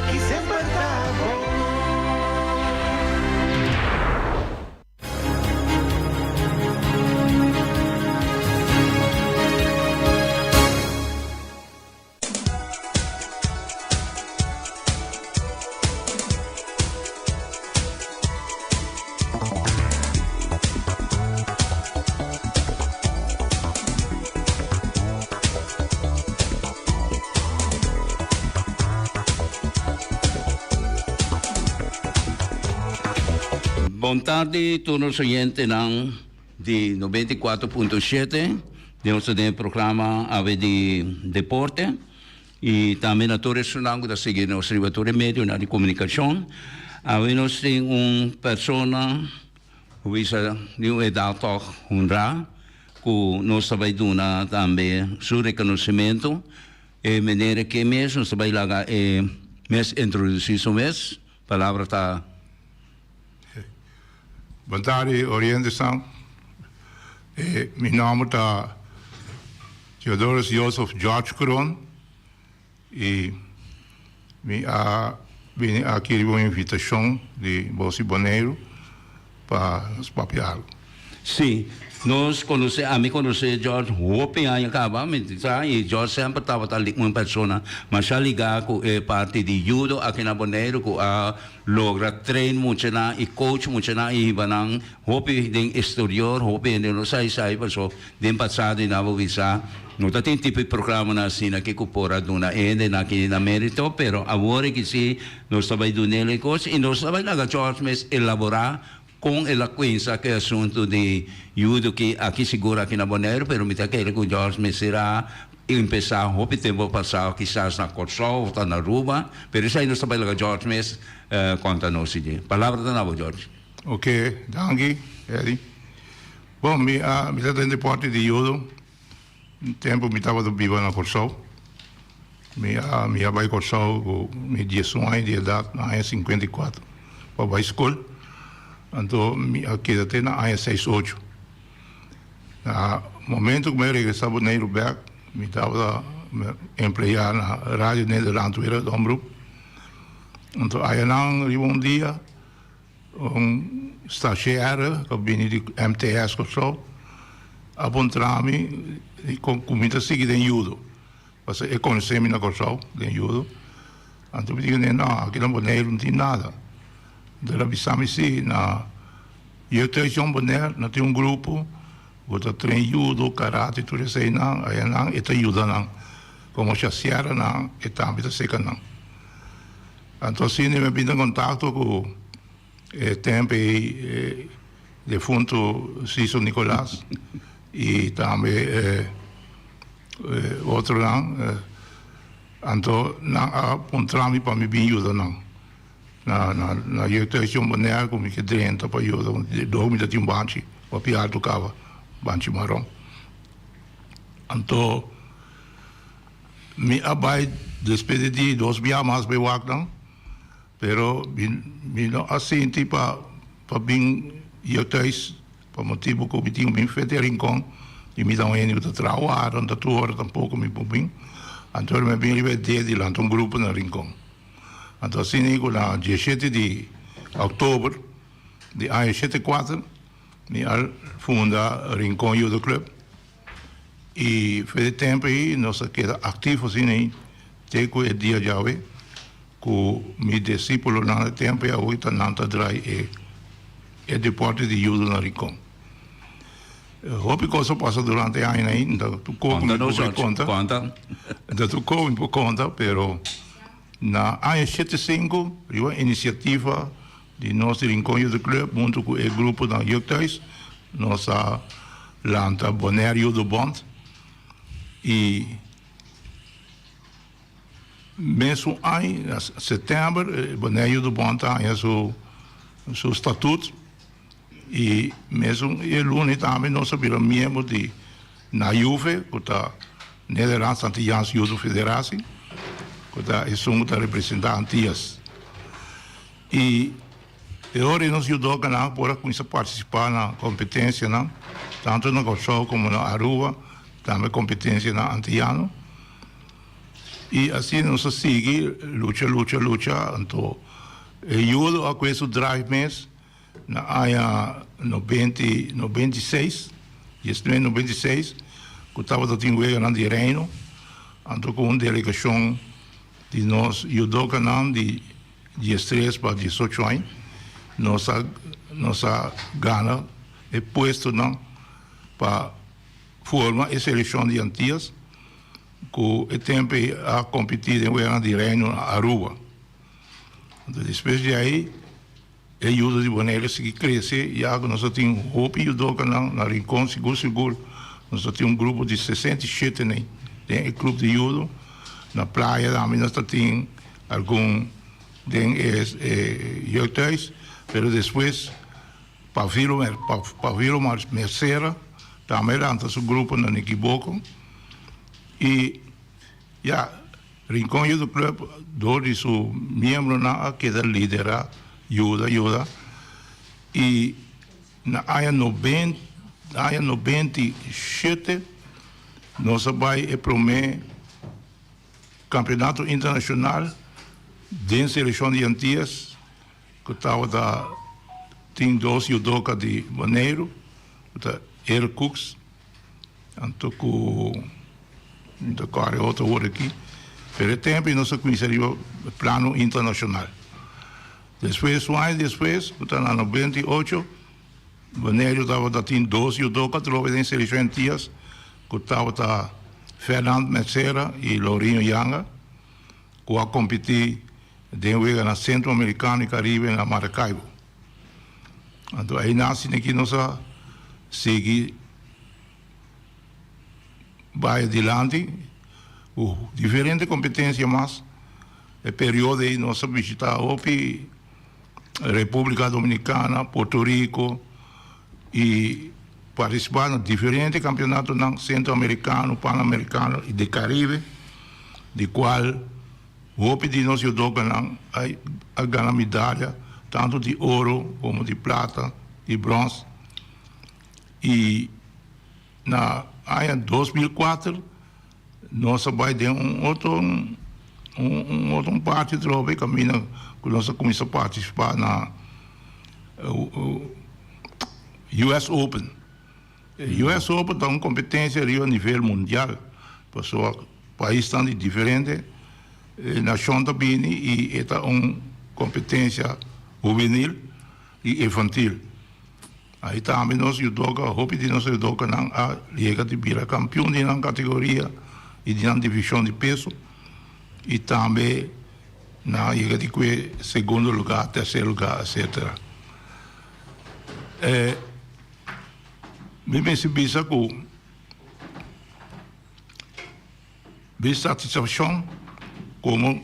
Esaki semper ta bon. Bon tardi tur nos oyentenan di 94.7 den nos ta den e programa awe di deporte. I tambe na tur esunnan ku ta sigui nos riba tur e medionan di komunikashon. Awe nos tin un persona ku bisa di un edat tòg honrá ku nos ta bai duna tambe su rekonosementu. E manera ke mes nos ta bai laga e mes introdusí su mes. Palabra ta. Bon tardi Orientesan. Mi nomber ta Theodorus Joseph George Kroon y mi a bini aki riba un invitacion di Bos di Boneiru pa nos papia algo. Sí, nos conoce, ami conoce George hopi aña caba, mi sa, y George semper tabata un persona masha liga cu e parti di judo aki na Boneiru cu a logra train muchanan y coach muchanan y hiba nan hopi den exterior, hopi hende no sa esai paso den pasado y nan bo bisa no ta tin tipo di programanan asina aki cu por a duna e hendenan aki na merito, pero awor aki si nos ta bay dunel e cos y nos ta bay laga George mes elabora Kon el a kuensa ku e asuntu di yudu ki aki sigur aki na Boneiru, pero mi ta kere ku George mester a empesá hopi tempu pasá kisas na Kòrsou òf ta na Aruba, pero esei nos ta bai laga George mes konta nos di dje. Palabra ta na bo, George. Oke, danki, Eddy. Bon, mi a mi ta den deporte di yudu. Un tempu mi tabata biba na Kòrsou. Mi a mi a bai Kòrsou ku mi diesun aña di edat, na aña 54, pa bai skol. Anto mi a keda te na aña seis ocho. Na momento ku mi a regresá Boneiru bèk, mi tabata empleá na Radio Nederland Wereldomroep. Anto ayanan riba un dia Un stagiaire ku a bini di MTS Kòrsou a puntra mi kon ku mi ta sigui den yudo. Pasobra e konosé mi na Kòrsou den yudo. Anto mi di kuné, no, aki na Boneiru no tin nada. Anto el a bisa mi si, na Jeugdhuis Jong Bonaire no tin un grupo ku ta train yudo, karate, tur eseinan. Ayanan e ta yuda nan. Komo shasièrenan e tambe ta seka nan. Anto asina mi a bini na kontakto ku e tempu ei e defuntu Siso Nicolas i tambe e otronan. Anto nan a puntra mi pa mi bin yuda nan na na Jeugdhuis Jong Bonaire ku mi ke drenta pa yuda. Dor mi ta tin un banchi hopi altu kaba, banchi maron. Anto. Mi a bai despedi di dos bia mas bai wak nan, pero mi no a sinti pa pa bin yo thuis pa motibu ku mi tin bin fete Rincon i mi ta un hende ku ta traha wara, no ta tur ora tampoko mi por bin. Anto mi a bin riba e dia di lanta un grupo na Rincon. Anto asina ku na dieshete di òktober di aña shete kuater mi a funda Rincon Judo Club. I for e tempu ei nos a keda aktivo asina ei te ku e dia djawe ku mi disipulonan e tempu ei awe ta nan ta drai e e deporte di judo na Rincon. Hopi kos a pasa durante e añanan ei, no ta tur kos ku mi por konta, no ta tur kos mi por konta, pero na aña shete sinku riba inisiativa Di nos di Rincon Judo Club hunto cu e gruponan Jeugdhuis nos a lanta Bonaire Judo Bond y mesun aña na september Bonaire Judo Bond a haña su su statuut y mesun e luna tambe nos a bira miembro di NAJUFE cu ta Nederlands Antilliaans Judo Federatie cu ta esun cu ta representa Antillas. I e ora ei nos judokanan por a kuminsá partisipá na kompetensianan, tantu na Kòrsou komo na Aruba, tambe kompetensianan antiyano. I asina nos a sigui lucha, lucha, lucha, anto e yudo a kue su drive mes na aña nobenta i 96, 1996, ku tabata tin weganan di Reino, anto ku un delegashon di nos yudokanan di 13 pa 18 aña, nos a nos a gana e puestonan pa forma e selekshon di Antias. Ku e tempu ei a kompetí den Weganan di Reino na Aruba. Anto despues di ei e yudo di Boneiru a sigui krese ya ku nos a tin hopi yudokanan na Rincon sigur sigur nos a tin un grupo di 67 nei den e klup di yudo. Na playa tambe nos ta tin algun den e jeugdhuis pero despues Pavilo Pavilo Mercera tambe lanta su grupo na Nikiboko y ya Rincon Judo Club door di su miembronan a keda lidera yuda yuda y na aña noben aña 97 nos a bay e prome campeonato internacional den seleccion di Antillas. Ku tabata tin dos judoka di Boneiru, ku ta Eric Cooks anto ku mi ta kòrda e otro wòrdu aki, pero e tempu ei nos a kuminsá riba plano internashonal. Despues, un aña despues, ku ta na 98, Boneiru tabata tin dos judoka atrobe den selekshon Antias, ku tabata Fernand Mercera i Laurinho Yanga, ku a kompetí Den weganan Sentro Americano y Caribe na Maracaibo. Anto einan asina aki nos a sigui bai adilanti cu diferente competencia mas. E periodo ei nos a bishita hopi Republica Dominicana, Puerto Rico y participa na diferente campeonatonan Centro Americano, Panamericano y de Caribe, di cual Hopi di nos judokanan a gana medaya tantu di oro komo di plata i bròns. I na aña 2004 nos a bai den un otro un otro parti atrobe kaminda ku nos a kuminsá partisipá na US Open. E US Open ta un kompetensia riba nivel mundial pasobra Paisnan di diferente nashon ta bini i e ta un kompetensia hubenil i infantil. Ai tambe nos judoka, hopi di nos judokanan a yega di bira kampion di nan kategoria i di nan divishon di peso i tambe nan a yega di kue segundo lugá, terser lugá, etsetera. Mi mester bisa ku. Bin satisfakshon komo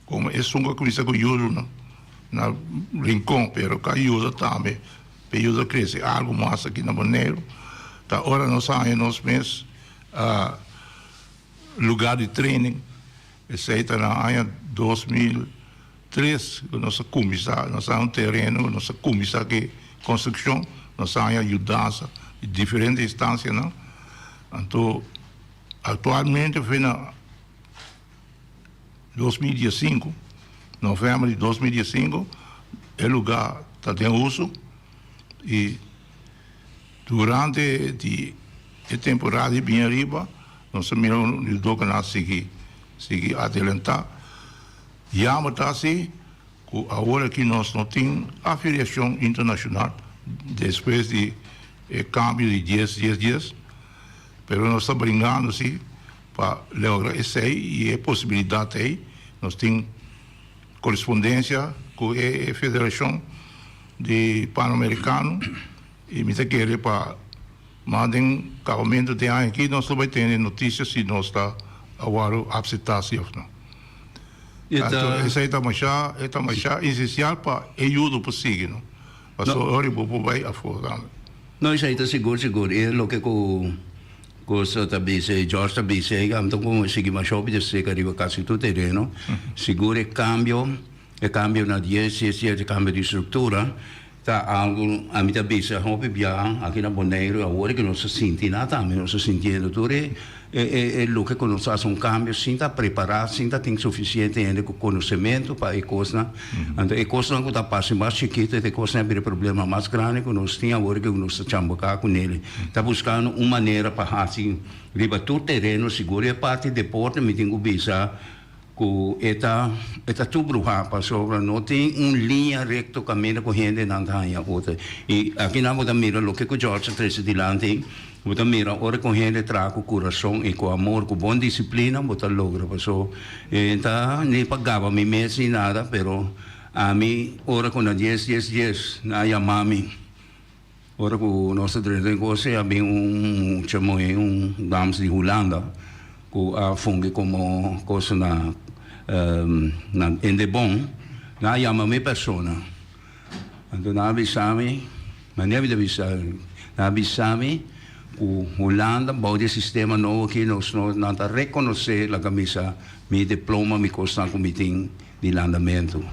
komo esun ku a kuminsá ku yuda na na Rincon pero ku a yuda tambe pa e yuda krese algu mas aki na Boneiru ta ora nos haña nos mes lugar di training esei ta na aña 2003 ku nos a kuminsá nos haña un tereno ku nos a kuminsá ku e konstrukshon nos a haña yudansa di diferente instansianan. Anto aktualmente fe na 2015, novèmber di 2015, e lugá ta den uso i durante di e temporada di bin ariba nos a mira un judokanan sigui sigui adelantá. Yama ta si ku awor aki nos no tin afiliashon internashonal despues di e kambio di dies dies dies, pero nos ta bringando si pa logra esei i e posibilidat ei. Nos tin korespondensia ku e federashon di Panamerikano i mi ta kere pa mas den kabamentu di aña aki nos lo bai tene notisia si nos ta a wòrdu apseptá si òf no. Anto esei ta masha e ta masha esensial pa e yudo por sigui no. Pasobra ora bo por bai afó tambe. No esei ta sigur sigur e loke ku ku ta bisa e George ta bisa ei anto ku sigui masha hopi ta seka riba kasi tur tereno sigur e kambio e kambio na dies dies dies e kambio di struktura ta algu ami ta bisa hopi biaha aki na Boneiru awor ke nos ta sinti nan tambe nos ta sintiendo tur e. E e e loke ku nos hasi un kambio sin ta prepará, sin ta tin sufisiente hende ku konosementu pa e kosnan. Anto e kosnan ku ta parse mas chikitu e ta e kosnan a bira problema mas grandi ku nos tin awor ku nos ta chamboká kunele. Ta buskando un manera pa hasi riba tur tereno, sigur e parti deporte mi tin ku bisa Ku e ta e ta tur bruhá pasobra no tin un liña rekto kaminda ku hendenan ta haña otro. I akinan bo ta mira loke ku George a trese dilanti, bo ta mira ora ku hende traha ku kurason i ku amor, ku bon disiplina bo ta logra. Paso e ta ni pa gaba mi mes ni nada, pero ami ora ku na dies dies dies nan a yama mi. Ora ku nos ta drenta den kos a bin un mucha muhé, un dams di Hulanda ku a fungi komo kos na na Indebon, nan a yama mi persona. Anto nan a bisa mi, manera mi ta bisa, nan a bisa mi ku Hulanda bou di e sistema nobo aki nos no nan ta rekonosé laga misa mi diploma, mi kosnan ku mi tin. Di landamentu.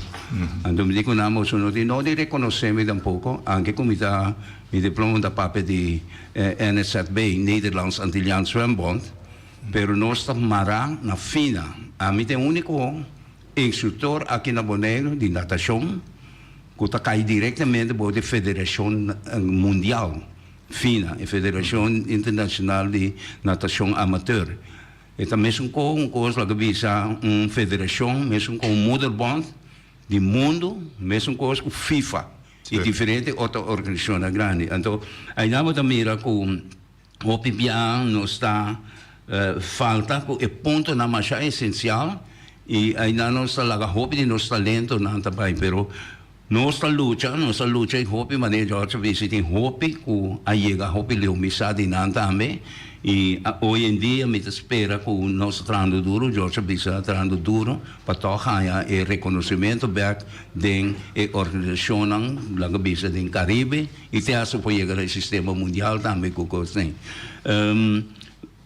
Anto mi di ku nan, Boso no tin no di rekonosé mi tampoko, anke ku mi ta mi diploma ta papia di NSZB, Nederlands Antilliaans Zwembond, pero nos ta mará na fina. Ami ta e úniko instruktor aki na Boneiru di natashon ku ta kai direktamente bou di federashon mundial, fina, e Federashon Internashonal di Natashon Amateur. E ta mesun ko un kos laga bisa un federashon, mesun ko un moederbond di mundu, mesun kos ku FIFA i diferente otro organisashonnan grandi. Anto ainan bo ta mira ku hopi bia nos ta falta ku e puntonan masha esensial i ainan nos ta laga hopi di nos talentonan ta bai. Pero Nos ta lucha, nos a lucha i hopi manera George a bisa tin hopi ku a yega hopi leu mi sa di nan tambe i hoy en dia mi ta spera ku nos ta trahando duro, George a bisa trahando duro pa tòg haña e rekonosementu bèk den e organisashonnan laga bisa den Karibe i te hasta por yega na e sistema mundial tambe ku kos den.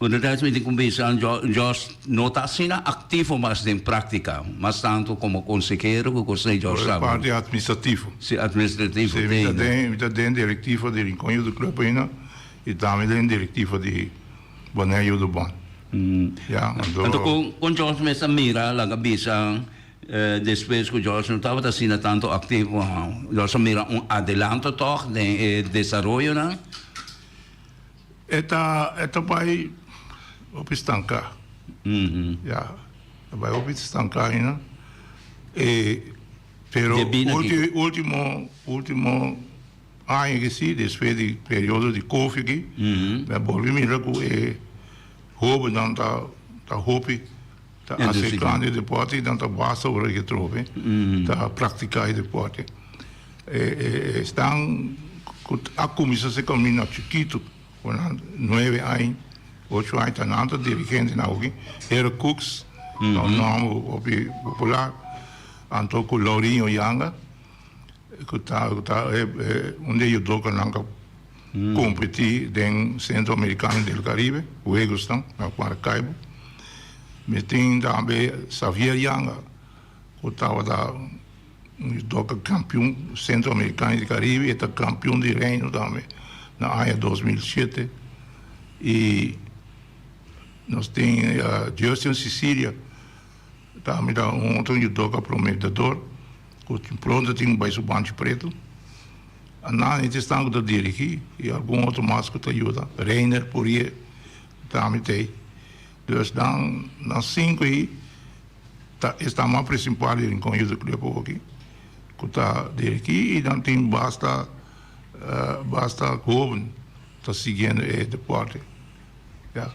Inderdaad mi tin ku bisa Jos no ta asina aktivo mas den práktika, mas tantu komo konsehero ku kos ei Jos ta. Parti atministrativo. Si, atministrativo. Si, mi ta den, mi ta den direktiva di Rincon Judo Club ainda i tambe den direktiva di Bonaire Judo Bond. Ya, anto. Anto kon kon Jos mes a mira laga bisa despues ku Jos no tabata asina tantu aktivo, Jos a mira un adelanto tòg den e desaroyonan? E ta e ta bai hopi stanká. Ya, ta bai hopi stanká aina. E pero Debí na ulti kiko? ultimo ultimo aña ki si despues di periodo di kofi aki mi a bolbe mira ku e hobennan ta ta hopi ta aserkando e deporte i nan ta basta ora ke trobe ta praktiká e deporte. E e esnan ku a kuminsá se kaminda chikitu ku nan nuebe aña, ocho aña ta nan ta dirigentenan awoki. Hero Cooks ta un nòmber hopi popular. Anto ku Laurinho Yanga ku ta ku ta e un di e yudokanan ku a kompetí den Centro Americano del Caribe, Juegosnan na Maracaibo. Mi tin tambe Xavier Yanga ku tabata. Un judoka kampion Sentro Amerikano i di Karibe, e ta kampion di Reino tambe na aña 2007. I nos tin Justin Cicilia tambe ta un otro judoka prometedor ku pronto tin ku bai su banchi pretu. Nan e esnan ku ta dirigí i algun otro mas ku ta yuda. Reiner Pourier tambe ta ei. Dus nan sinku ei. Ta esnan mas principal di Rincon Youth Club awoki cu ta dirigi y nan tin basta basta hoben ta siguiendo e deporte ya.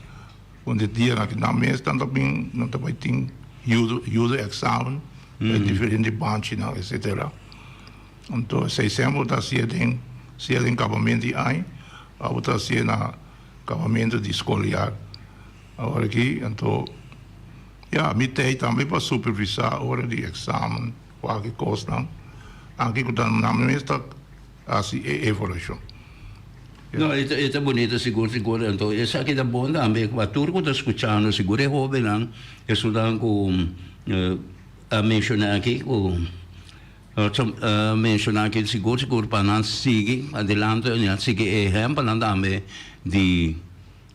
Un di dianan aki nan mes nan ta bin nan ta bay tin judo judo examen pa e diferente banchinan etcetera. Anto esey semper ta hacié den sea den cabamento di aña of ta hacié na cabamento di scol jaar. Awor aki anto ya mi tei tambe pa supervisá ora di eksamen kualke kosnan anke ku ta nan mes ta hasi e evaluashon. No, e ta e ta bunito sigur sigur anto esaki ta bon tambe pa tur ku ta skuchando sigur e hobennan esunnan ku a menshoná aki ku a menshoná aki sigur sigur pa nan sigui adelante nan sigui e ehèmpelnan tambe di.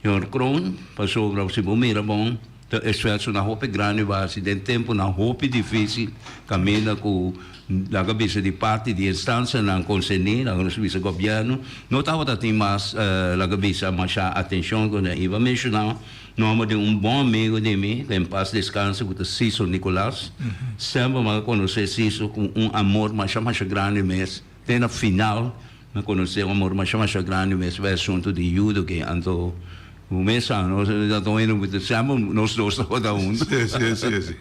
Señor Kroon, pasobra si bo mira bon ta esfuersonan hopi grandi bo a hasi den temponan hopi dificil caminda cu laga bisa di parti di instancianan concerni, laga nos bisa gobierno, no tabata tin mas laga bisa masha atencion cu nan iba menciona nomber di un bon amigo di mi, cu en paz descanse, cu ta Ciso Nicolaas. Semper mi a conoce Ciso cu un amor masha masha grandi mes te na final. Mi konosé un amor masha masha grandi mes pa e asuntu di yudo ke anto bo mes sa nos ta tuma hende muchu semper nos dos tabata huntu. Sí, sí, sí, sí.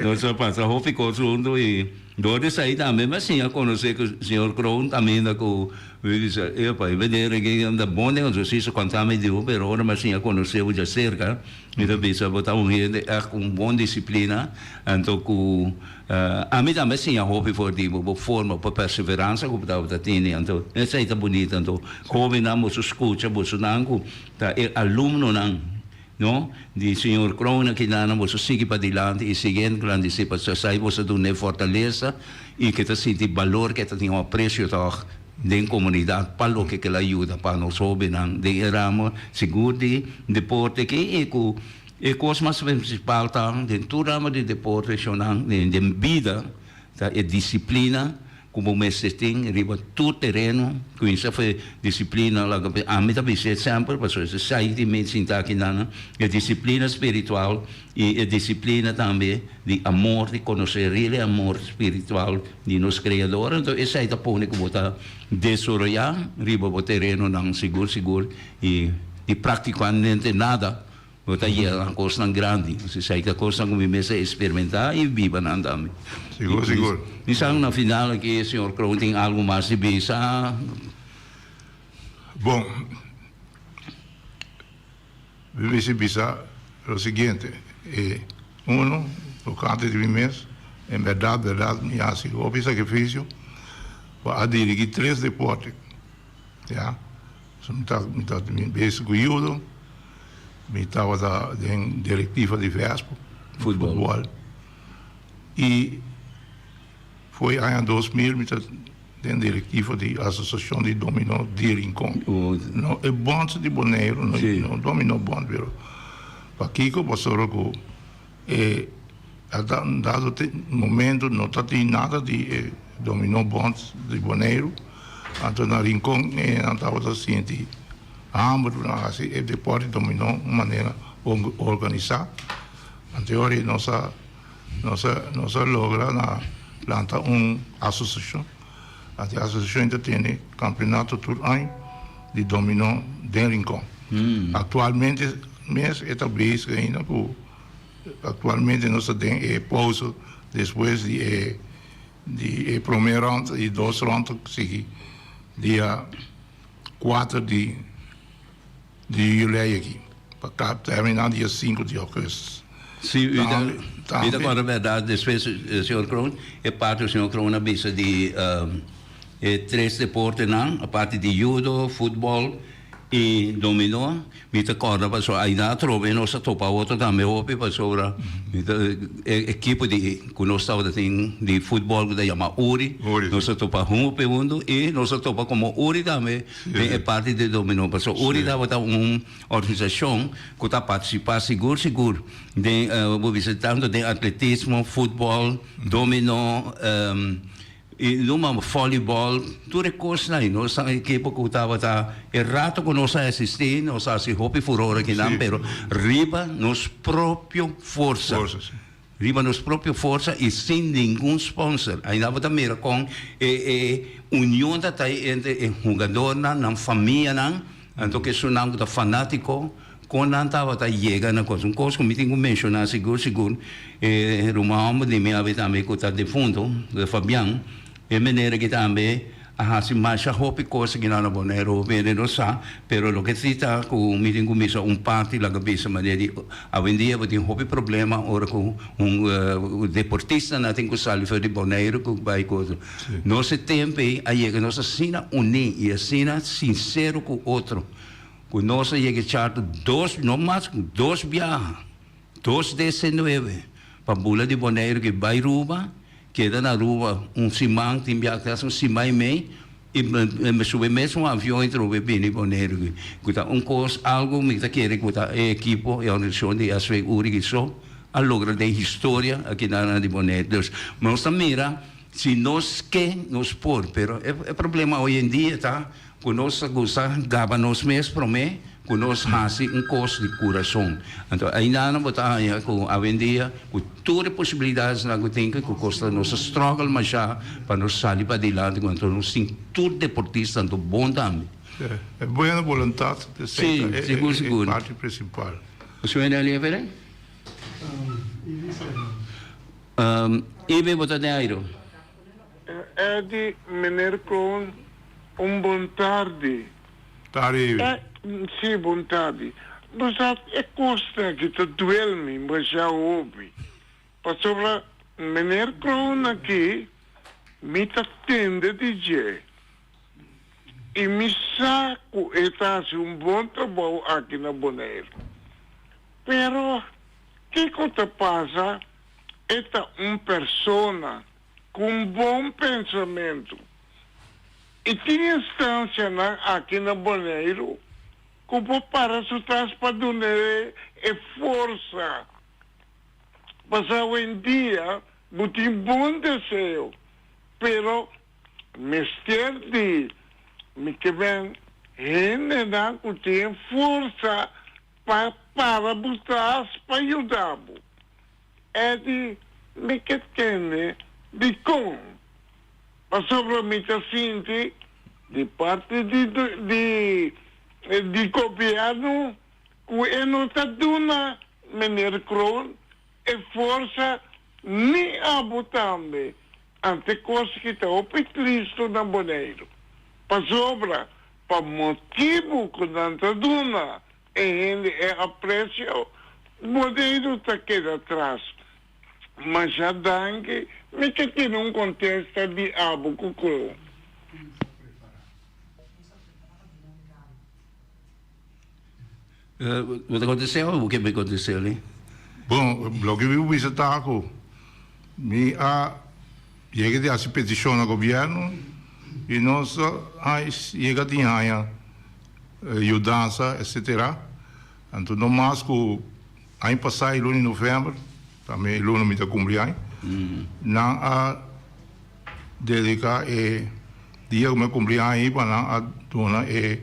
Nos a pasa hopi kos huntu i dor di esei tambe mi a siña konosé ku señor Kroon kaminda ku mi bisa epa e meneer aki ta bon den otro si su konta mi diu pero ora mi a siña konosé bo djaserka mi ta bisa bo ta un hende ègt ku un bon disiplina anto ku Ami tambe a siña hopi for di bo, bo forma, bo perseveransa ku bo tabata tene. Anto, esei ta bunita. Anto, hóbennan, boso skucha bosonan ku ta e alumnonan, no, di señor Kroon akinan, boso sigui padilanti i sigui engrandisé pasobra esei boso a dun'é fortalesa i ke ta sinti balor, ke ta tin un apresio tòg den komunidat pa loke ke el a yuda pa nos hóbennan den e ramo sigur di deporte aki i ku E kos mas prinsipal ta den tur ramo di deporte shonnan den bida ta e disiplina ku bo mester tin riba tur tereno. Kuminsá for e disiplina laga ami ta bis'é semper pasobra esei tin mi sinta aki nan e disiplina spiritual i e disiplina tambe di amor di konosé ril e amor spiritual di nos Kreador. Anto esei ta pone ku bo ta desaroyá riba bo terenonan sigur sigur i di praktikamente nada. Bo ta yega na kosnan grandi. Esei ta kosnan ku mi mes a eksperimentá i biba nan tambe. Sigur, sigur. Mi sa ku na final aki señor Kroon tin algu mas di bisa. Bon, mi mester bisa lo siguiente. E uno, tokante di mi mes, en bèrdat, bèrdat mi hasi hopi sakrifisio pa a dirigí tres deporte. Ya. So mi ta mi ta bezig ku judo, mi tabata den direktiva di Vespo, futbòl. I foi aña 2000 mi ta den direktiva di Asosiashon di Dominó di Rincon. No e bònt di Boneiru, no Dominó Bònt, pero pakiko? Pasobra ku e a dado momento no ta tin nada di e Dominó Bond di Boneiru, anto na Rincon e nan tabata sinti hamber pa nan hasi e deporte dominó un manera organisá. Anto e ora ei nos a nos a nos a logra na lanta un asosiashon, anto e asosiashon ta tene kampeonato tur aña di dominó den Rincon. Aktualmente mes e ta bezig ainda ku. Actualmente nos ta den e pausa despues di e di e prome rond y dos rond ta sigui dia cuater di di juli aki pa termina dia cinco di augustus. Si, mi ta mi ta corda berdad despues señor Kroon e parti cu señor Kroon a bisa di e tres deportenan aparte di judo, futbol y dominó. Mi ta kòrda pasobra aina atrobe nos a topa otro tambe hopi pasobra mi ta e ekipo di ku nos tabata tin di futbòl ku ta yama Uri nos a topa hopi huntu i nos a topa komo Uri tambe den e parti di dominó pasobra Uri tabata un organisashon ku ta partisipá sigur sigur den bo bisa tantu den atletismo, futbòl, dominó. I numa volleyball, tur e kosnan ei. Nos ta un ekipo ku tabata e rato ku nos a eksistí, nos a hasi hopi furor akinan, pero riba nos propio forsa. Riba nos propio forsa i sin ningun sponsor. Ainda bo ta mira kon e e union ta ta entre e hugadornan, nan famianan, anto ku esunnan ku ta fanátiko. Kon nan tabata yega na kos? Un kos ku mi tin ku menshoná sigur sigur, e ruman hòmber di mi awe tambe ku ta defunto, Fabian, e manera ki tambe a hasi masha hopi kos aki na Boneiru, hopi hende no sa, pero loke si ta ku mi tin ku misa un parti laga bisa manera di awendia bo tin hopi problema ora ku un deportistanan tin ku sali for di Boneiru ku bai ku otro. Nos e tempu ei a yega nos asina uní i asina sinsero ku otro. Ku nos a yega e charter dos, no mas ku dos biaha, dos DC nuebe, pa bula di Boneiru ke bai Ruba, keda na Aruba un siman, tin biaha keda un siman i mei, I mi subi mesun avion i trobe bini Boneiru aki. Ku ta un kos, algu mi ta kere ku ta e ekipo, e organisashon di SV Urigi so a logra den historia aki na di Boneiru. Dus nos ta mira si nos ke nos por, pero e problema hoy en dia ta ku nos ta gusta gaba nos mes prome ku nos hasi un kos di kurason. Anto ainda bo ta haña ku awendia ku tur e posibilidadesnan ku tin ku kosta nos ta struggle masha pa nos sali padilanti ku anto nos tin tur deportista anto bon tambe. E buena boluntat esei ta e parti principal. Suena lievere? Ibe bo ta den airo? Eddy, Meneer Kroon, un bon tardi. Tardi, Ibe. Si, bon tardi. Bo sa, e kosnan aki ta duel mi masha hopi. Pasobra Meneer Kroon aki, mi ta tende di dje. I mi sa ku e ta hasi un bon trabou aki na Boneiru. Pero, kiko ta pasa? E ta un persona ku un bon pensamentu. I tin instansianan aki na Boneiru ku por para su tras pa dun'é e forsa. Pasobra awendia bo tin bon deseo, pero mester di mi ke men hendenan ku tin e forsa pa para bo tras pa yuda bo. Eddy, Mi ke tende dikon, pasobra mi ta sinti di parti di di di gobièrnu ku e no ta duna meneer Kroon e forsa ni abo tambe. Ante kos ki ta hopi tristu na Boneiru, pasobra pa motibu ku nan ta duna E hende e aprecio Boneiru ta keda tras. Masha danki, mi ke tene un kontesta di abo ku ko. Bo ta kontest'é of bo ke mi kontest'é li? Bon, loke mi por bisa ta ku mi a yega di hasi petishon na gobièrnu i nos a yega di haña yudansa etcetera. Anto no mas ku aña pasá e luna di novèmber, tambe e luna mi ta kumpli aña, nan a dediká e dia ku mi a kumpli aña ei pa nan a duna e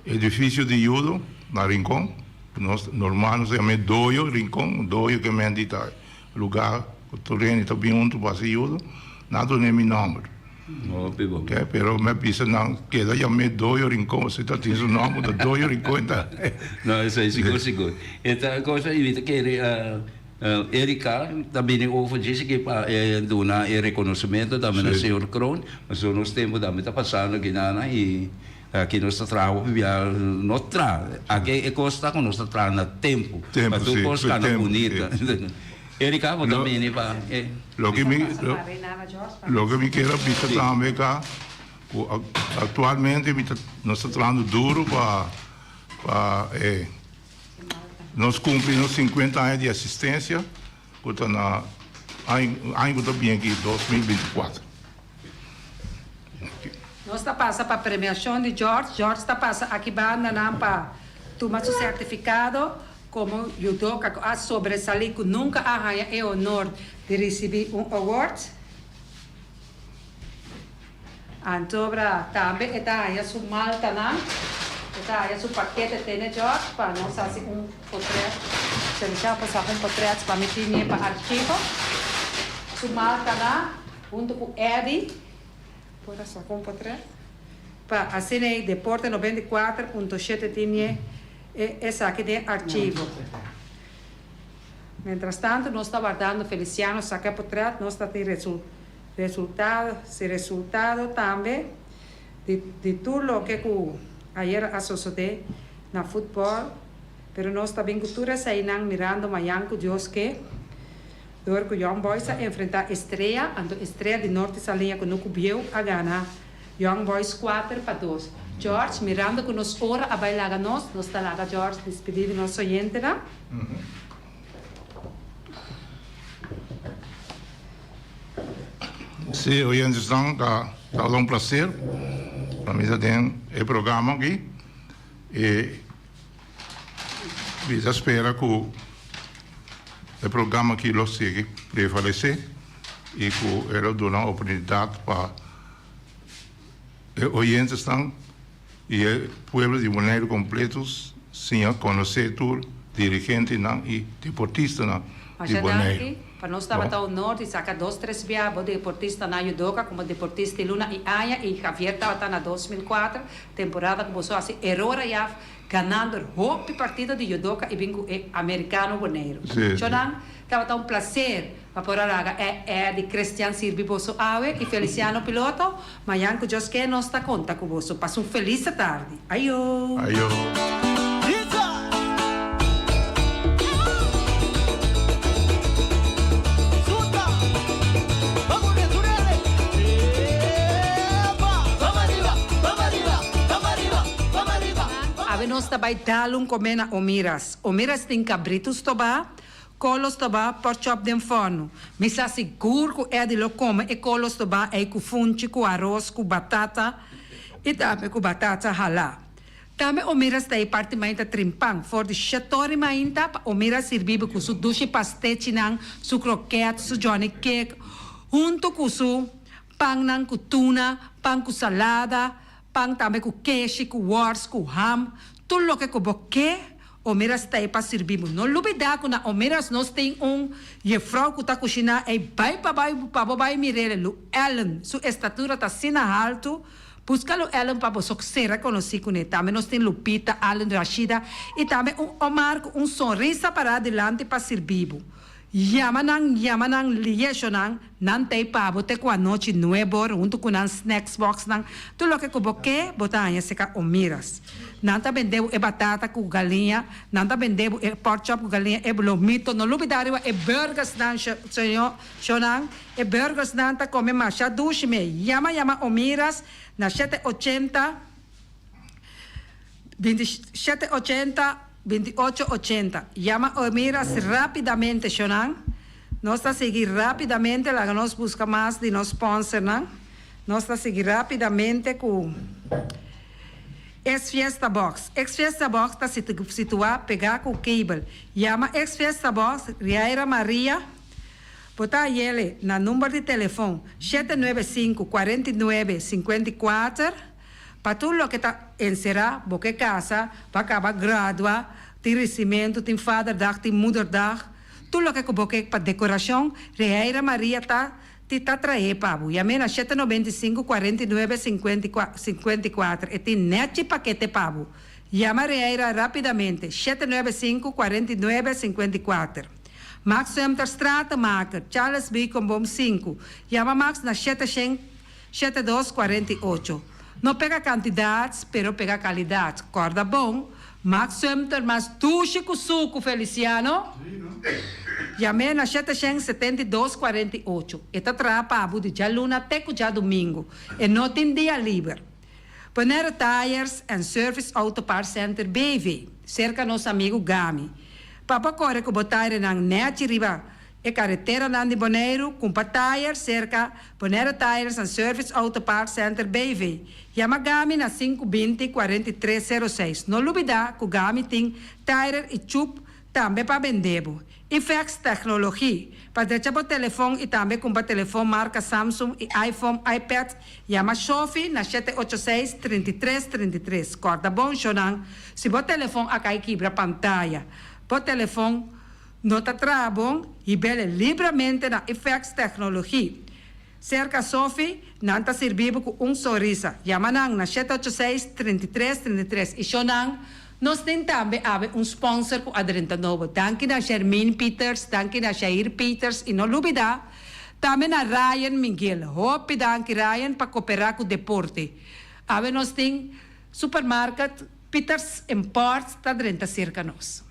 edifisio di yudo na Rincon. Nos normal nos ta yama e dojo Rincon, dojo ke men di ta lugá ku tur hende ta bin huntu pa hasi yudo, nan a duna e mi nòmber. Hopi bon. Ok, pero mi a bisa nan keda yam'é Doyo Rincon, si ta tin su nòmber ta Doyo Rincon ta. No, esei sigur sigur. E ta cosa i mi ta kere Erika ta bini over djis aki pa e duna e reconocimento tambe na señor Kroon, pasobra nos tempo tambe ta pasando aki nana i aki nos ta traha hopi bia no traha, aki e cos ta cu nos ta traha na tempo, pa tur cos cana bunita. Erika, bo ta bini pa e. Loke mi loke mi kier a bisa tambe ta ku aktualmente mi ta nos ta trahando duro pa pa e nos kumpli nos sinkuenta aña di asistensia ku ta na aña ku ta bini aki 2024. Nos ta pasa pa premiashon di George. George ta pasa aki banda nan pa tuma su sertifikado. Komo judoka ku a sobresalí ku nunka a haña e honor di risibí un award, antobra tambe e ta haña su maltanan, e ta haña su pakete tene George pa nos hasi un potret, Selisha por saka un potret pa mi tine pa archivo, su maltanan huntu ku Eddy por a saka un potret pa asina ei Deporte 94.7 tine. E esaki den archivo. Mientrastanto nos ta wardando Feliciano saca e potret, nos ta tin resultado, si resultado tambe di di tur loke cu ayer a sosode na futbol, pero nos ta bin cu tur esainan mirando mayan cu Dios ke, dor cu Young Boys a enfrenta Estrella, anto Estrella di Norte Saliña cu no cu bieu a gana. Young Boys kuater pa dos. George, mirando ku nos ora a bai laga nos, nos ta laga George dispidí di nos oyentenan. Sí, oyentesnan, ta tabata un placer pa mi ta den e programa aki y mi ta spera cu e programa aki lo sigui prevalece y cu e lo duna oportunidad pa e oyentesnan y e pueblo di Boneiru completo siña conoce tur dirigentenan y deportistanan di Masha Boneiru. danki. Pa nos tabata honor di saca dos tres bia bo deportistanan judoka como deportista di luna y aña y Javier tabata na 2004 temporada cu boso haci eror ayaf ganando hopi partido di judoka y bin cu e Americano Boneiru. Chonan, tabata un placer Pa por a laga e Eddy Christian sirbi boso awe y Feliciano Piloto, mañan cu Dios ke nos ta conta cu boso. Pasa un feliz atardi. Ayo! Ayo! Awe nos ta bay dal un come na Omiras. Omiras tin cabrito stoba, Kolo stobá por chòp den fòrnu. Mi sa sigur ku Eddie lo kome e kolo stobá ei ku funchi, ku aros, ku batata i tambe ku batata halá. Tambe Omira sta ei parti mainta trimpan for di shetori mainta pa Omira sirbi bo ku su dushi pastechinan, su kroket, su johnny cake, huntu ku su pannan ku tuna, pan ku salada, pan tambe ku keshi, ku wòrs, ku ham, tur loke ku bo ke. Omeras ta e pa sirbi bo. No lubida ku na Omeras nos tin un jefrou ku ta kushiná ei bai pa bai pa bo bai mir'el. Lu Ellen su estatura ta asina haltu. Buska Lu Ellen pa bo so sera konosí kuné. Tambe nos tin Lupita, Allen, Rashida i tambe un Omar ku un sonrisa pará dilanti pa sirbi bo. Yama nan, yama nan, lieshonan, nan ta ei pa bo te ku anochi nuebor huntu ku nan snacks boxnan, tur loke ku bo ke bo ta haña seka Omiras. Nan ta bende bo e batata ku galiña, nan ta bende bo e pork chop ku galiña, e lomito, no lubida riba e burgersnan señor, shonan, e burgersnan ta kome masha dushi me. Yama yama Omiras na shete ochenta. 27 80 28 80 Yama Omiras rapidamente shonan Nos ta sigui rapidamente laga nos busca mas di nos sponsornan Nos ta sigui rapidamente cu Ex Fiesta Box Ex Fiesta Box ta situa pega cu cable Yama Ex Fiesta Box Riaira Maria Bo ta hayele na number di telefon 795 49 54. Pa tur loke ta enserá, bo ke kasa, bo a kaba gradua, tin risimentu, tin vaderdag, tin moederdag, tur loke ku bo ke pa dekorashon, Reheira Maria ta ti ta trahe pa bo. Yam'é na shete 95 49 54, e tin nèchi pakete pa bo. Yama Reheira rápidamente, shete 95 49 54. Max Sumter Stratenmaker, Charles Beukenboom sinku. Yama Max na shete shen. Shete dos 48. No pega kantidat, pero pega kalidat. Kòrda bon, Max Sumter mas dushi ku suku, Feliciano! Yam'é na shete shen 72 48. E ta traha pa bo di djaluna te ku djadumingu. E no tin dia liber. Bonaire Tires and Service Auto Parts Center BV, serka nos amigu Gami. Pa bo kore ku bo tairenan nèchi riba E kareteranan di Boneiru kumpa tayer serka Bonaire Tires and Service Auto Parts Center BV. Yama Gami na sinku binti 43 sero seis. No lubida ku Gami tin tairer i chup tambe pa bende bo. Ifex Technologie, pa drecha bo telefon i tambe kumpa telefon marka Samsung i iPhone, iPad, yama Shofi na shete ocho seis 33 33. Kòrda bon shownan, si bo telefon a kai kibra pantaya, bo telefon. No ta traha bon i bele libramente na Ifex Technologie. Serka Sophie, nan ta sirbi bo ku un sonrisa. Yama nan na shete ocho seis, 33, 33 i sho nan, Nos tin tambe awe un sponsor ku a drenta nobo. Danki na Shermine Pieters, danki na Shair Pieters i no lubida tambe na Ryan Miguel. Hopi danki Ryan pa koperá ku deporte. Awe nos tin Supermarket Pieters Imports ta drenta serka nos.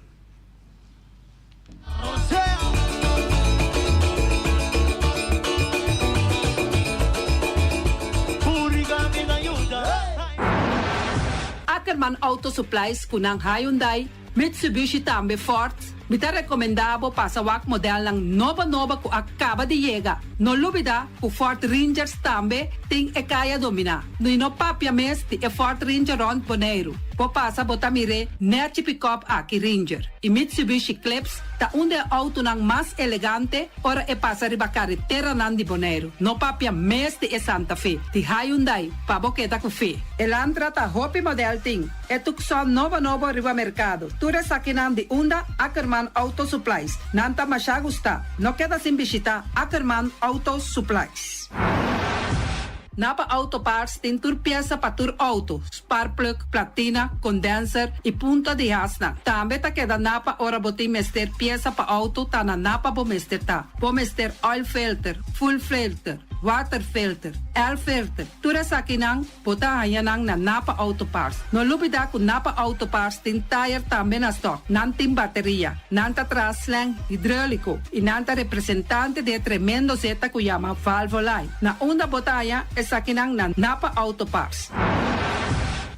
Ackerman Auto Supplies ku nan Hyundai, Mitsubishi tambe Ford. Mi ta rekomendá bo pasa wak modelnan nobo nobo ku a kaba di yega. No lubidá ku Ford Rangers tambe tin e kaya dominá. I no papia mes di e Ford Ranger rònt Boneiru. Bo pasa bo ta mir'é nèchi pikòp aki Ranger. I Mitsubishi Eclipse ta un di e outonan mas elegante ora e pasa riba kareteranan di Boneiru. No papia mes di e Santa Fe, di Hyundai, pa bo keda ku fe. Elantra ta hopi modèl tin. E Tucson nobo nobo riba merkado. Tur esakinan di unda Ackerman Auto Supplies. Nan ta masha gusta. No keda sin bishita Ackerman Auto Supplies. Napa Auto Parts tin tur piesa pa tur auto, sparkplug, platina, condenser y punta di hasnan. Tambe ta keda Napa ora bo tin mester piesa pa auto ta na Napa bo mester ta. Bo mester oil filter, fuel filter, water filter, air filter, tur esakinan Bo ta haña nan na Napa Auto Parts. No lubidá ku Napa Auto Parts tin tayer tambe na stòk. Nan tin bateria, nan ta traha slang hidróliko i nan ta representante di e tremendo zeta ku yama Valvoline. Na unda bo ta haña esakinan na Napa Auto Parts.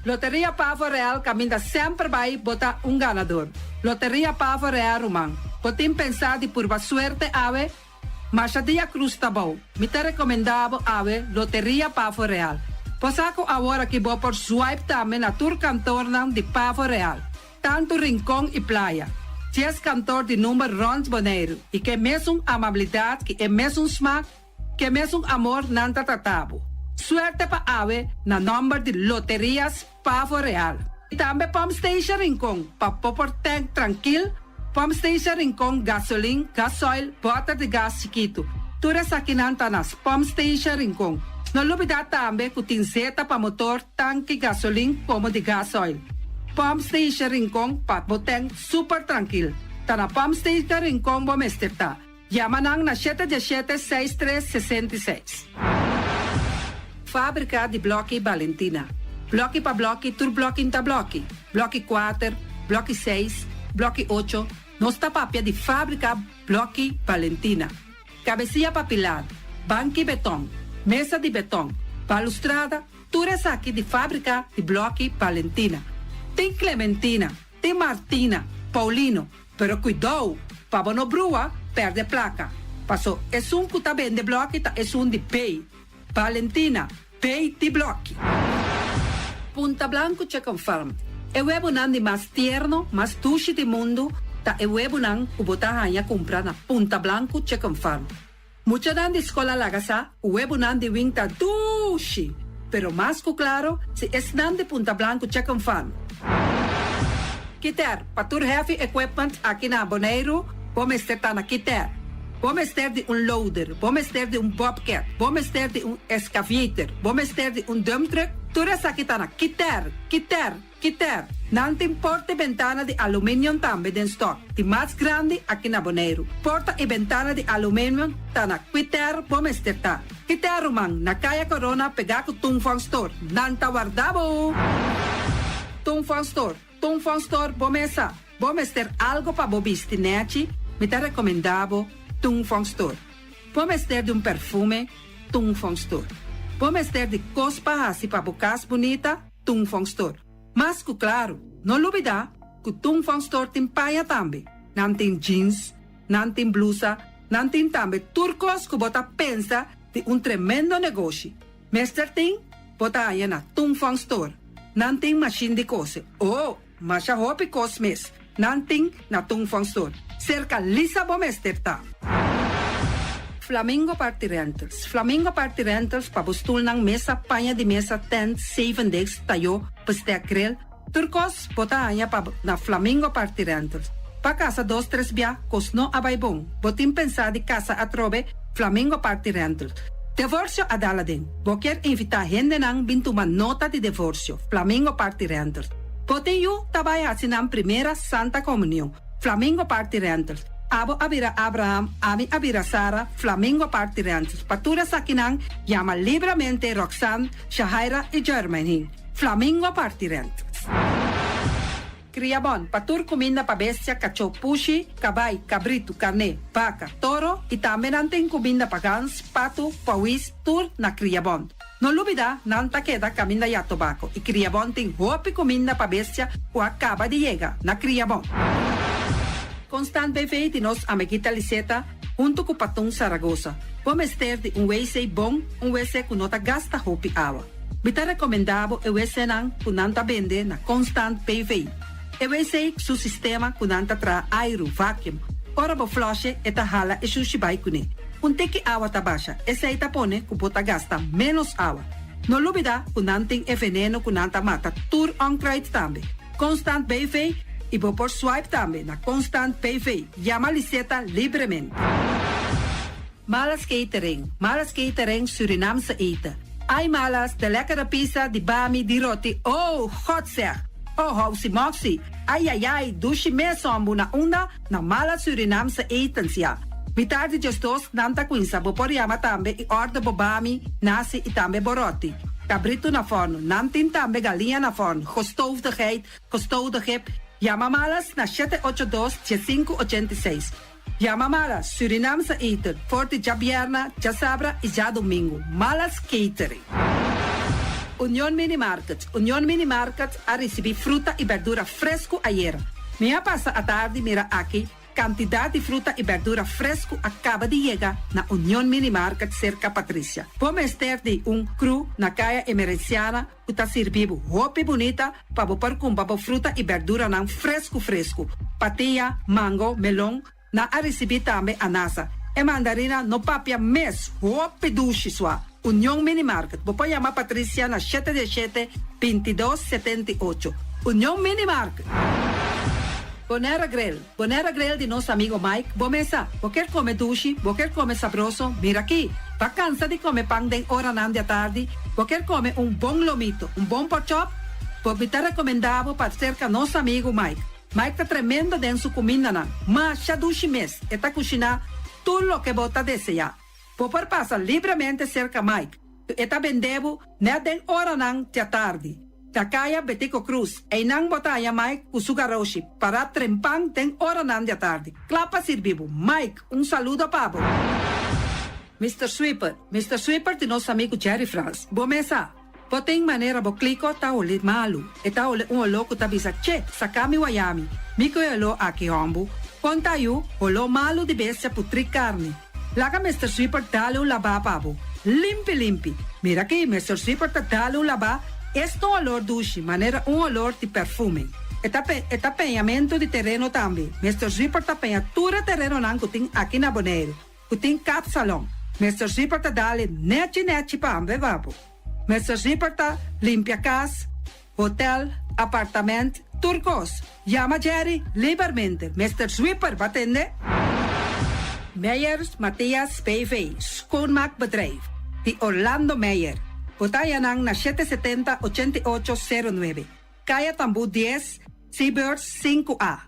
Loteria Pavo Real kaminda semper bai bo ta un ganador. Loteria Pavo Real ruman, bo tin pensá di purba suerte awe? Masha dia cruz ta bou. Mi ta recomenda bo awe Loteria Pavo Real. Bo sa cu awor aki bo por swipe tambe na tur kantornan di Pavo Real, tanto Rincon y Playa. Dies kantor di number rond Boneiru y ke mesun amabilidad ki e mesun smaak, ke mesun amor nan ta trata bo. Suerte pa awe na nomber di Loterias Pavo Real. Y tambe Pump Station Rincon pa bo por tank trankil, Pump Station Rincon gasolin, gasoil, boter di gas chikitu. Tur esakinan ta na Pump Station Rincon. No lubida tambe cu tin zeta pa motor, tanki gasolin como di gasoil. Pump Station Rincon pa bo tank super trankil. Ta na Pump Station Rincon bo mester ta. Yama nan na shete diesshete seis tres 66. Fábrika di blòki Balentina. Blòki pa blòki tur blòki n'ta blòki. Blòki kuater, blòki seis, blòki ocho, nos ta papia di fábrika blòki Balentina. Kabesia pa pilar, banki betòn, mesa di betòn, balustrada, tur esaki di fábrika di blòki Balentina. Tin Clementina, tin Martina, Paulino, Pero kuidou, pa bo no brua, pèrdè plaka. Paso esun ku ta bende blòki ta esun di Bay. Valentina, Bay di blòki. Punta Blanco Chicken Farm, E webunan di mas tierno, mas dushi di mundu ta e webunan ku bo ta haña kumpra na Punta Blanco Chicken Farm. Muchanan di skol a laga sa ku webunan di wing ta dushi, pero mas ku klaro si esnan di Punta Blanco Chicken Farm. Kiter, pa tur heavy equipment aki na Boneiru, bo mester ta na Kiter. Bo mester di un loader, bo mester di un bobcat, bo mester di un excavator, bo mester di un dump truck, tur esaki ta na Kiter, Kiter. Kiter, nan tin porta i bentana di aluminium tambe den stock, di mas grandi aki na Boneiru. Porta i bentana di aluminium ta na Kiter bo mester ta. Kiter ruman, na Kaya Corona pegá ku Tung Fong Store. Nan ta warda bo! Tung Fong Store, Tung Fong Store bo mesa. Bo mester algo pa bo bisti nechi, mi ta rekomendá bo Tung Fong Store. Bo mester di un perfume, Tung Fong Store. Bo mester di kos pa hasi pa bo kas bunita, Tung Fong Store. Mas ku klaru, no lubidá ku Tung Fong Store tin paña tambe. Nan tin jeans, nan tin blusa, nan tin tambe tur kos ku bo ta pensa di un tremendo negoshi. Mester tin, bo ta haña na Tung Fong Store. Nan tin mashin di kose. Oh, masha hopi kos mes nan tin na Tung Fong Store. Serka Lisa bo mester ta. Flamingo Party Rentals Flamingo Party Rentals pa bo stulnan, mesa, paña di mesa, tent, zeven desk, tayó, bestek, grill, tur kos bo ta haña pa na Flamingo Party Rentals. Pa kasa dos tres bia kos no a bai bon, bo tin pensá di kasa atrobe, Flamingo Party Rentals. Devorsio a dal aden. Bo kier invitá hendenan bin tuma nota di devorsio, Flamingo Party Rentals. Bo tin yu ta bai hasi nan primera Santa Komunion, Flamingo Party Rentals. Abo a bira Abraham, ami a bira Sara, Flamingo Party Rentals. Pa tur esakinan, yama libramente Roxanne, Shahaira i Jermaine. Flamingo Party Rentals. Kriabon, pa tur kuminda pa bestia, kachó, pushi, kabai, kabritu, karné, baka, toro i tambe nan tin kuminda pa gans, patu, pawis, tur na Kriabon. No lubida, nan ta keda kaminda ya tobako i Kriabon tin hopi kuminda pa bestia ku a kaba di yega na Kriabon. Constant BV di nos amiguita Liseta huntu ku Patun Saragoza. Bo mester di un wc bon, un wc ku no ta gasta hopi awa. Mi ta rekomendá bo e wcnan ku nan ta bende na Constant BV. E wc su sistema ku nan ta traha airu, vacuum, ora bo flush'e e ta hala e shushi bai kuné. Un tiki awa ta basha, esei ta pone ku bo ta gasta ménos awa. No lubidá ku nan tin e veneno ku nan ta mata tur onkruid tambe. Constant BV i bo por swipe tambe na Constant BV. Yama Liseta libremente. Malas Catering, Malas Catering Surinaamse eten. Ai Malas, de lekkere pizza, di bami, di roti, oh, God zeg! Oh, housi moxi, ai ai ai, dushi mes hombu na unda? Na Malas Surinaamse etens, ya. Mitar di 12 nan ta cuinsa, bo por yama tambe y order bo bami, nasi y tambe bo roti. Cabrito na forno, nan tin tambe galiña na forno, gestoofde geit, gestoofde kip. Yama Malas na 782 1586. Yama Malas, Surinaamse eten, for di djabierna, djasabra y djadomingo. Malas Catering. Union Mini Market, Union Mini Market a ricibi fruta y berdura fresco ayera. Mi a pasa atardi mira aki cantidad di fruta y berdura fresco a caba di yega na Union Mini Market cerca Patricia. Bo mester di un crew na Caya Emerenciana cu ta sirbi bo hopi bunita pa bo por cumpra bo fruta y berduranan fresco fresco. Patia, mango, melon, nan a ricibi tambe anasa. E mandarina no papia mes, hopi dushi swa. Union Mini Market, bo por yama Patricia na 717 2278. Union Mini Market. Bonaire Grill, Bonaire Grill di nos amigo Mike, bo mesa, bo kier come dushi, bo kier come sabroso, mira aki. Bo a cansa di come pan den oranan di atardi, bo kier come un bon lomito, un bon porkchop, bo mi ta recomenda bo pa cerca nos amigo Mike. Mike ta tremendo den su cumindanan, masha dushi mes, e ta cushina tur loke bo ta desea. Bo por pasa libremente cerca Mike, e ta bende bo net den oranan di atardi. Na Caya Betico Croes, einan bo ta haña Mike cu su garoshi, para trempan den oranan di atardi. Cla pa sirbi bo. Mike, un saludo pa bo. Mister Sweeper, Mister Sweeper di nos amigo Jerry Frans. Bo mesa, bo tin manera bo clico ta holi malu. E ta holi un oló cu ta bisa, Che, saca mi wayami. Mi cu e oló aki hombu. Con ta yu, holó malu di bestia putri carni. Laga Mister Sweeper dale un labá pa bo. Limpi limpi. Mira aki, Mister Sweeper ta dale un labá, esta un olor dushi, manera un olor di perfume. E ta pe, e ta peñamentu di tereno tambe. Mister Sweeper ta peña tur e terenonan ku tin aki na Boneiru, ku tin kapsalon. Mister Sweeper ta dale nechi nechi pa ambe pa bo. Mister Sweeper ta limpia kas, hotel, apartament, tur kos. Yama Jerry libermente. Mister Sweeper, bo a tende? Meyers Mathias BV, Schoonmaakbedrijf, di Orlando Meyer. Bo ta haña nan na 770 88 09, Kaya Tambú 10, Seabirds 5A.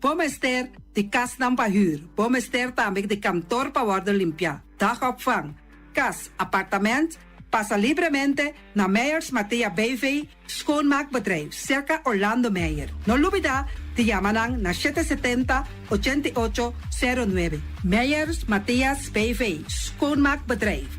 Bo mester di kasnan pa hür. Bo mester tambe di kantor pa wòrdu limpiá, dagopvang, kas, apartament. Pasa libremente na Meyers Mathea BV, Schoonmaakbedrijf, serka Orlando Meyer. No lubida di yama nan na 770 88 09. Meyers Mathias BV, Schoonmaakbedrijf.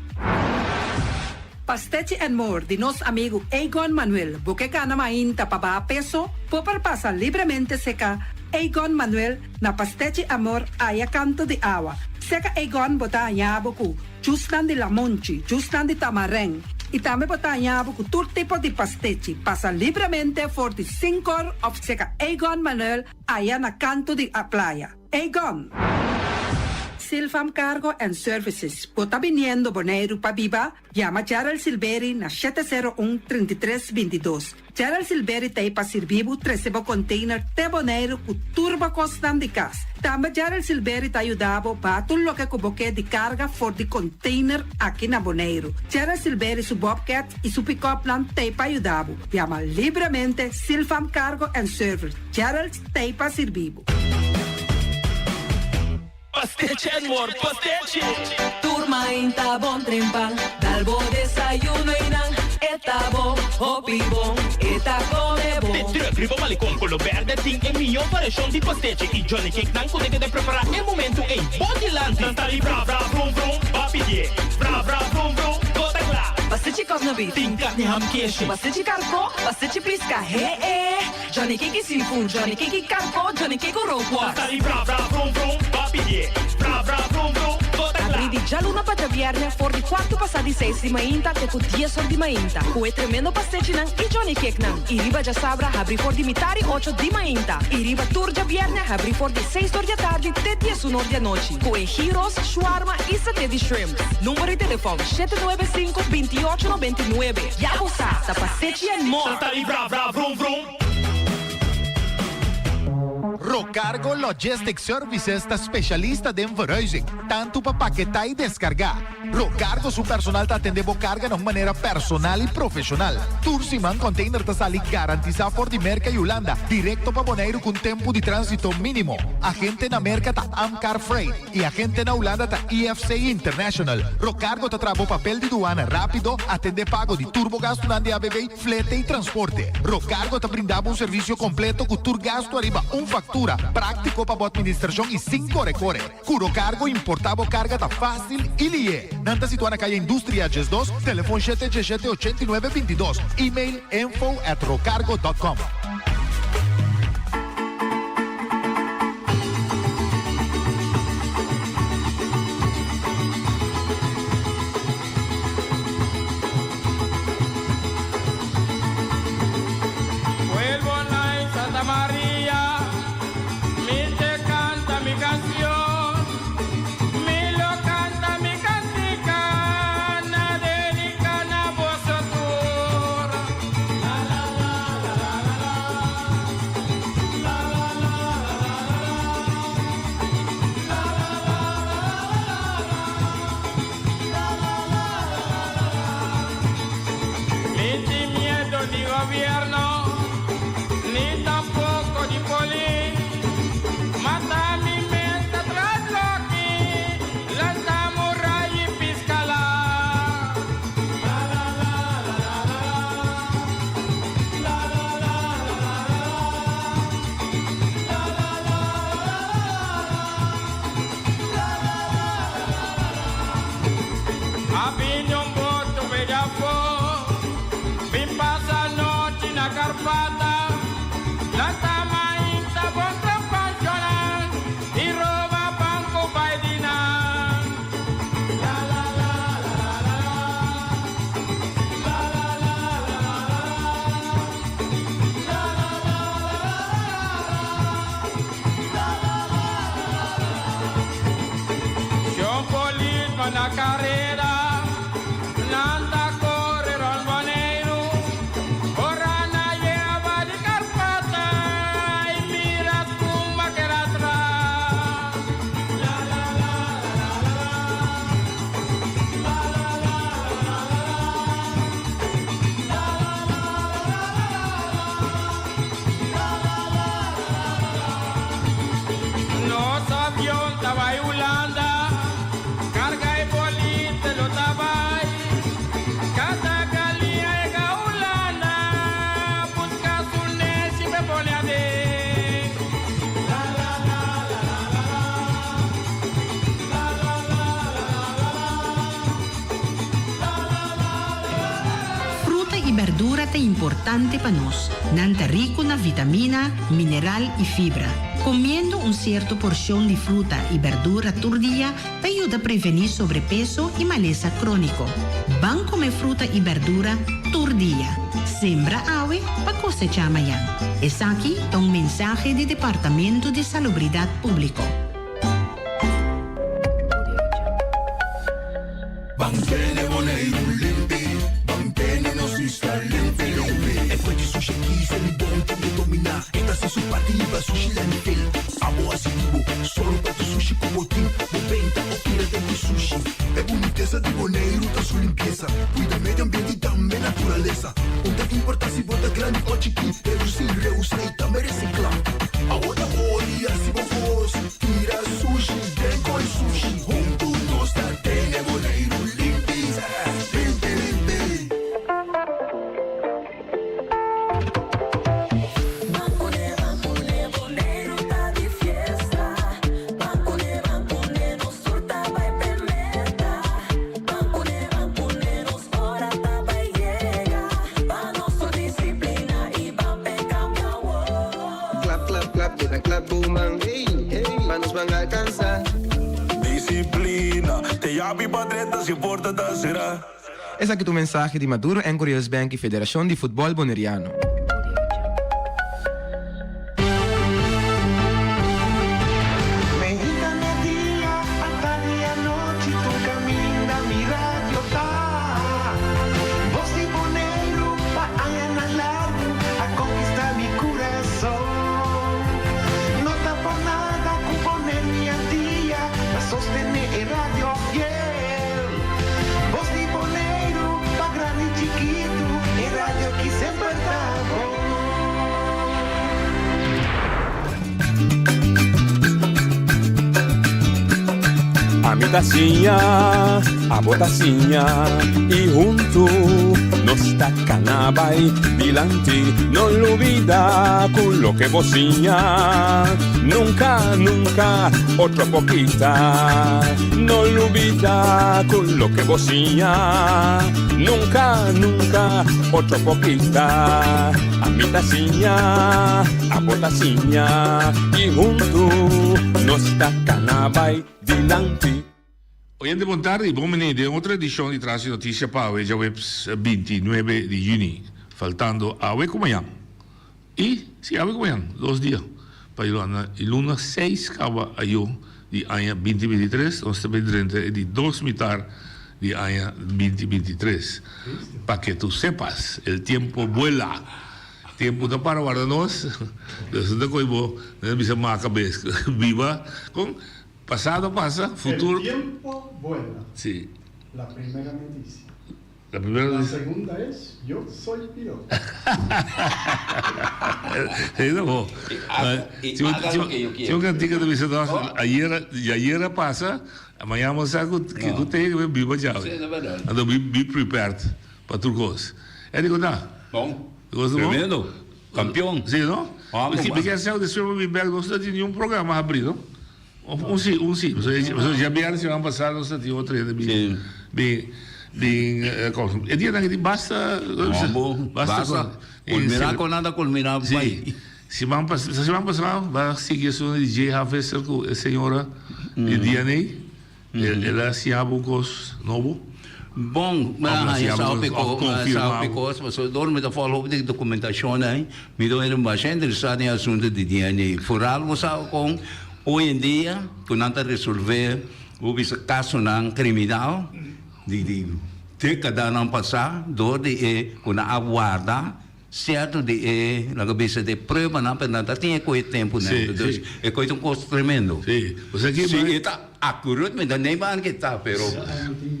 Pastechi and More di nos amigo Egon Manuel. Bo ke kana mainta pa baha peso? Bo por pasa libremente serka Egon Manuel na Pastechi Amor aya kanto di awa. Serka Egon bo ta haña bo ku jusnan di lamonchi, jusnan di tamarijn i tambe bo ta haña bo ku tur tipo di pastechi. Pasa libremente for di 5 or òf serka Egon Manuel aya na kanto di a playa. Egon! Silvam Cargo and Services. Bo ta biniendo Boneiru pa biba? Yama Gerald Silveri na 701 3322. Gerald Silveri t'ei pa sirbi bo trese bo container te Boneiru ku tur bo kosnan di kas. Tambe Gerald Silveri ta yuda bo baha tur loke ku bo ke di karga for di container aki na Boneiru. Gerald Silveri su Bobcat i su pick-upnan t'ei pa yuda bo. Yama libremente Silvam Cargo and Service. Gerald t'ei pa sirbi bo. Pastechi and More, pastechi! Tur mainta bon trempan, dal bo desayuno y nan e ta bon, hopi bon, e ta come bon. De truck riba malecon color berde tin e mihó variashon di pastechi y Johnny Cake nan ku ta prepará e momento ei. Bo dilanti. Nan ta di bra bra vrum vrum, ba pidié. Bra bra vrum vrum, bo ta kla. Pastechi cosna. beef. Tin karni ham keshi. Pastechi karkó, pastechi piska, he e. Johnny Cake i seafood, Johnny Cake i karkó, Johnny Cake ku rookworst. Ta sali bra bra vrum vrum, b'a pidié. Bra bra vrum vrum, bo ta kla. Abrí di djaluna pa djabièrnè for di kuartu pasá di seis di mainta te ku dies or di mainta, ku e tremendo pastechinan i Johnny Cakenan. I riba djasabra habrí for di mitar i ocho di mainta. I riba tur djabièrnè habrí for di seis or di atardi te diesun or di anochi, ku e gyros, shawarma i saté di shrimp. Number di telefòn, 795 28 99. Ya bo sa, ta pastechi and more! Ta sali bra bra vrum vrum. Rocargo Logistic Services ta specialista den verhuizing, tanto pa paketá y descargá. Rocargo su personal ta atendé bo carga na un manera personal y profesional. Tur siman container ta sali garantisa for di Merca y Hulanda directo pa Boneiru cu un tempo di transito minimo. Agente na Merca ta Amcar Freight. Y agente na Hulanda ta IFC International. Rocargo ta traha bo papel di duana rapido, atende pago di tur bo gastunan di ABV, flete y transporte. Rocargo ta brinda bo un servicio completo cu tur gastu ariba un factura, practico pa bo administracion y sin core core. Cu Rocargo importa bo carga ta facil y lihe. Nan ta situa na Caya Industria 12, telefon shete djeshete 89 22, email info at rocargo dot com. Pueblo na Santa Maria, mi te canta mi canción, mi lo canta mi cantica, na dedica na boso tur. Ni tin miedo di gobierno, ni tampoco di polis. Mata mi mes ta tras loki, lanta muraya y piscala. A bini un boto b'e afó, bin pasa nochi na Karpata, lanta mainta bon trompanchonan i roba banko bai di nan. Shon polisman na kareda, nan ta kore rònt Boneiru. Ora nan yega di Karpata i mira spuma keda atras. Nos avion ta bai Hulanda, carga e bolite lo ta bai. Cada galia ega Hulanda, busca su neshi pe pone aden. Fruta y berdura ta importante pa nos. Nan ta rico na vitamina, mineral y fibra. Comiendo un cierto porcion di fruta y berdura tur dia ta yuda preveni sobrepeso y malesa cronico. Ban come fruta y berdura tur dia. Sembra awe pa cosecha mañan. Esaki ta un mensahe di Departamento di Salubridad Publico. Ban tene Boneiru limpi, ban tene nos isla limpi limpi. E fuente sushi aki se mi bon tin di dominá. E ta hasi su parti liba sushi landfill. Abo hasi di bo, sòru pa tur sushi ku bo tin. Bo benta o tira den di sushi. E bunitesa di Boneiru ta su limpiesa. Kuida medio ambiente i tambe naturalesa. Un ta importá si bo ta grandi o chikí. Redusí, reusá i tambe resiklá. Awo ta ori hasi bo kos. Tira sushi den koi sushi. Huntu nos ta tene Boneiru limpi, limpi, limpi. Trapi pa drenta si porta ta será. Esaki ta un mensahe di Maduro en Curios Bank y Federacion di Futbol Boneriano. Meinta media, atardi anochi, tur caminda mi radio ta. Bos di Boneiru pa añanan largu a conquista mi curason. No ta por nada cu Boneiru y Antia ta sostene e radio fiel. Bos di Boneiru pa grandi y chikitu, e radio ki semper ta bon. Ami ta siña, abo ta siña y huntu nos ta cana bay dilanti. No lubida cu loke bo siña nunca, nunca otro por kita. No lubida cu loke bo siña nunca, nunca otro por kita. Ami ta siña, abo ta siña y huntu nos ta cana bay dilanti. Oyente bon tardi y bon bini den otro edicion di Tras di Noticia pa awe djaweps 29 di juni, faltando awe cu mañan y si awe cu mañan dos dia pa yega na e luna seis caba ayo di aña binti binti tres, nos ta bay drenta e di dos mitar di aña binti binti tres. Pa ke tu sepas, el tiempo vuela. Tempu ta para warda nos, Dios no ta koe bo, nan ta bisa maka bes, biba kon pasado pasa, futuro. El tiempo vuela. Si. La primera noticia. La primera noticia. La segunda es, yo soy piloto. Sí, no bo. Y haga lo que yo quiero. Si un cantica ta bisa nos, ayer, ayer a pasa, mañana bo sa cu kico te biba djawe. Sí, ta berdad. Anto be prepared pa tur cos. E di cu ta. Bon. Tremendo. Campeon. Sí, no? Vamos, Mi kier sa despues bo bin bek nos no tin niun programa habri, no? Of un si, un si. Pasobra djabièrnè siman pasá nos ta tin otro hende bin bin bin kòmsa. E dianan aki tin basta Hombo, basta. Kulminá kon nan ta kulminá bai. Sí. Siman pas siman pasá ba sigui esun di J. Visser ku e señora di DNA. El a siña bo un kos nobo? Bon, mi a haña sa hopi sa hopi kos, pasobra dor mi ta folg hopi di dokumentashonnan, mi ta wende masha interesá den e asuntu di DNA. Foral bo sa kon hoy en dia ku nan ta resolvé bo bisa kasonan kriminal di di dekadanan pasá dor di e ku nan a warda Cierto di e laga bisa di e pruebanan pero nan ta tin e koe tempu nan dus e koe ta un kos tremendo. Si osea ki Si e ta acurat mi ta nei ban ke ta pero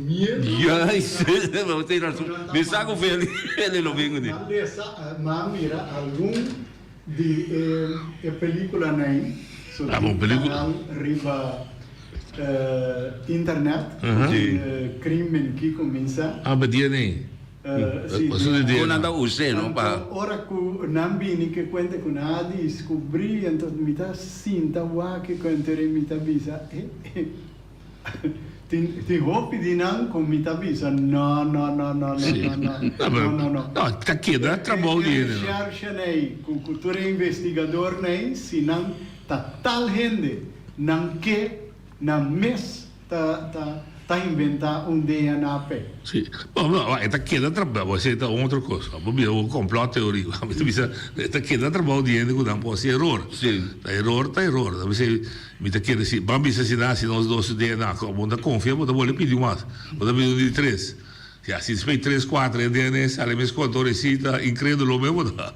juist bo tin rason mi sa ku Feli Feli lo bin kuné. M'a lesa m'a mira algun di e peliculanan so tin canal riba internet crimen ki cuminsa. Ah pa DNA. Kon nan ta us'é no pa. Anto ora ku nan bini ke kuenta ku nan a diskubrí, anto mi ta sinta wak e kuenta ei mi ta bisa, eh, eh, tin tin hopi di nan ku mi ta bisa, no, no, no, no, no, no, no, no, no, no. No, ta keda trabou di hende no. E reshershenan ei ku ku tur e investigadornan ei, si nan ta tal hende, nan ke nan mes Ta ta ta inventa un DNA p'e. Si. Bo no, e ta keda trabou, bo esei ta un otro kos. Bo bira un complot teorie. Mi ta bisa, e ta keda trabou di hende ku nan por hasi eror. Si. Ta eror ta eror. Ta bisa, mi ta kere si, ban bisa si nan hasi nos dos DNA, bo no ta konfia, bo ta bolbe pidi un mas. Bo ta pidi un di tres. Ya, si despues tres, cuatro e DNA sali mes cu anto reci ta incredulo mes bo ta.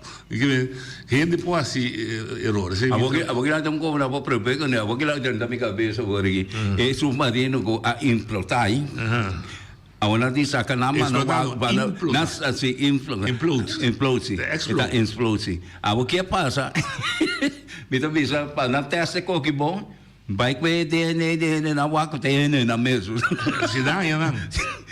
Hende por haci eror. Esey mi ta. Abo kila ta un cobra bo prepe cu ne, abo kila drenta mi cabeza awor aki. E submarino cu a implota ahi. Awor nan tin saca nan mano pa nan si implode. Implode si. E ta explode si. Abo ke pasa? Mi ta bisa pa nan test e coki bon. Bai ku e DNA di hende nan wak ku ta e hende nan mesun. Si daña nan.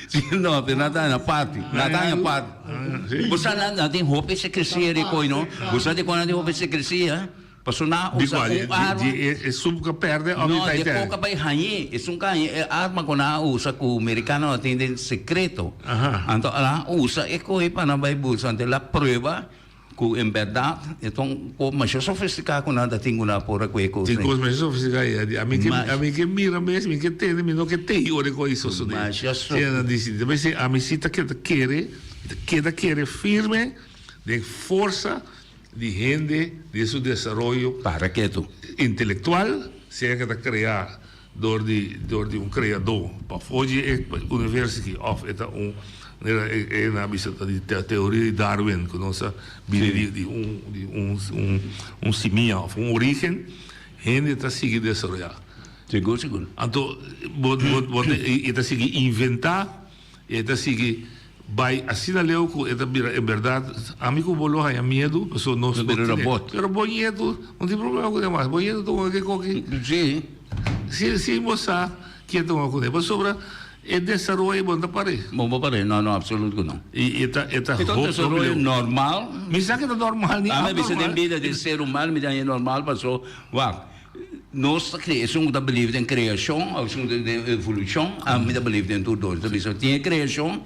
Si no, pero nan ta na parti. Nan ta na parti. Bo sa nan nan tin hopi sekresia di koi no. Bo sa dikon nan tin hopi sekresia? Pasobra nan a usa un arma. Di e sub ku a pèrdè òf di No, di e Titanic? kok a bai hañ'é. Esun ku a hañ'é e arma ku nan a usa ku merikano a tin den sekreto. Anto nan a usa e koi pa nan bai buska. Anto el a prueba. Ku en bèrdat e ta un kos masha sofistiká ku nan ta tin ku nan por a kue kos Tin kos masha sofistiká ya di. Ami ke ami ke mira mes, mi ke tende, mi no ke tei ora e kos ei sosodé. Masha Si nan disi. Ta p'esei ami si ta keda kere, mi ta keda kere firme den forsa di hende den su desaroyo. Para ketu. Intelektual, sea ke ta krea Dor di dor di un kreadó pafó di e universo aki òf e ta un manera e e nan a bisa ta di teoria di Darwin ku nos a bini di di un di un un un simia òf un orígen hende ta sigui desaroyá. Sigur sigur. Anto bo bo bo ta e ta sigui inventá e ta sigui bai asina leu ku e ta bira en bèrdat ami ku bo lo haña miedu pasobra nos No bira robot. Pero bo ñetu no tin problema ku demas bo ñetu ta ke koki. Sí. Si si bo sa ken ta wak kuné pasobra e desaroyo bo no ta par'é. Bo no par'é, no no absolut ku no. I e ta e ta E ta un desaroyo normal. Mi sa ke ta normal ni abnormal. Ami a bisa den bida di ser humano mi ta haña normal paso wak nos ta krea esun ku ta believe den kreashon òf esun ku ta den evolushon ami ta believe den tur dos. Ta bisa tin e kreashon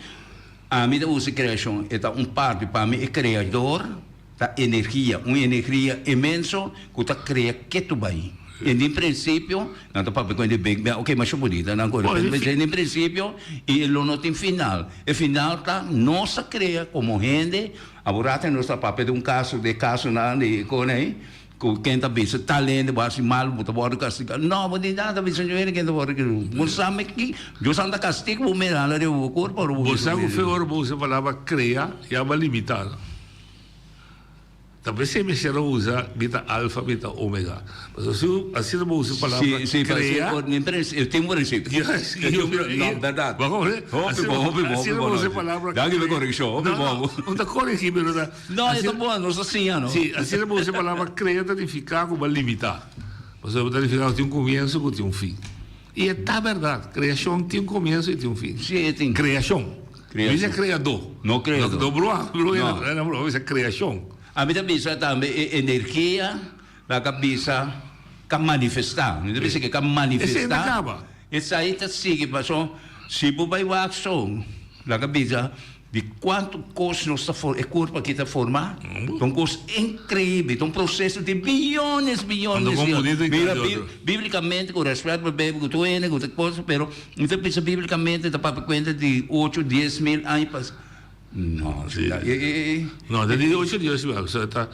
ami ta usa e kreashon e ta un parti pa mi e kreador. Ta energia, un energia inmenso ku ta krea ketu bai. En den prinsipio, nan ta papia ku hende big bang, oke, masha bunita nan kore, pero en den prinsipio i e lo no tin final. E final ta nos a krea komo hende, aborata nos ta papia di un kaso, di e kasonan di kone ei, ku ken ta bisa tal hende bo hasi mal bo ta wòrdu kastigá. No, bo di nada bisa ño hende ken ta wòrdu kastigá. Bo sa mi ki Dios anda kastig bo mira hala riba bo kurpa ora bo Bo sa ku fe ora bo usa e palabra krea ya bo a limitá. Ta p'esei mester a usa mi ta alfa, mi ta omega. Pasobra si asina bo usa e palabra Si, si, krea. E tin un prinsipio. Yes. E tin un pri-, no, bèrdat. Bo a komprende? Hopi bon, hopi bon, hopi Asina bon. bo usa e palabra Danki pa e krea. korekshon, hopi No, bon. no, no ta koregí, pero ta. No, e ta bon, nos ta siña, no? Si, asina bo usa e palabra krea ta nifiká ku bo a limitá. Pasobra bo ta nifiká ku tin un komienso ku tin un fin. I e ta bèrdat, kreashon tin un komienso i tin un fin. Si, e tin. Kreashon. Kreashon. No bisa kreadó. No kreadó. No brua, No. no brua, bisa kreashon. Ami ta bisa tambe e energia la ka bisa ka manifestá. Mi ta bisa ke ka manifestá. Esei ta kaba. Esei ta sigui paso si bo bai wak so la ka bisa di kuantu kos nos ta for e kurpo aki ta formá ta un kos inkreibel ta un proseso di biyones biyones Ando di kon bunito i Mira grandi otro. biblikamente ku rèspèt pa Beibel ku tur hende ku ta kos pero mi ta bisa biblikamente ta papia kuenta di ocho 10,000 aña pas no Sí. No, ta di ocho 10,000 so ta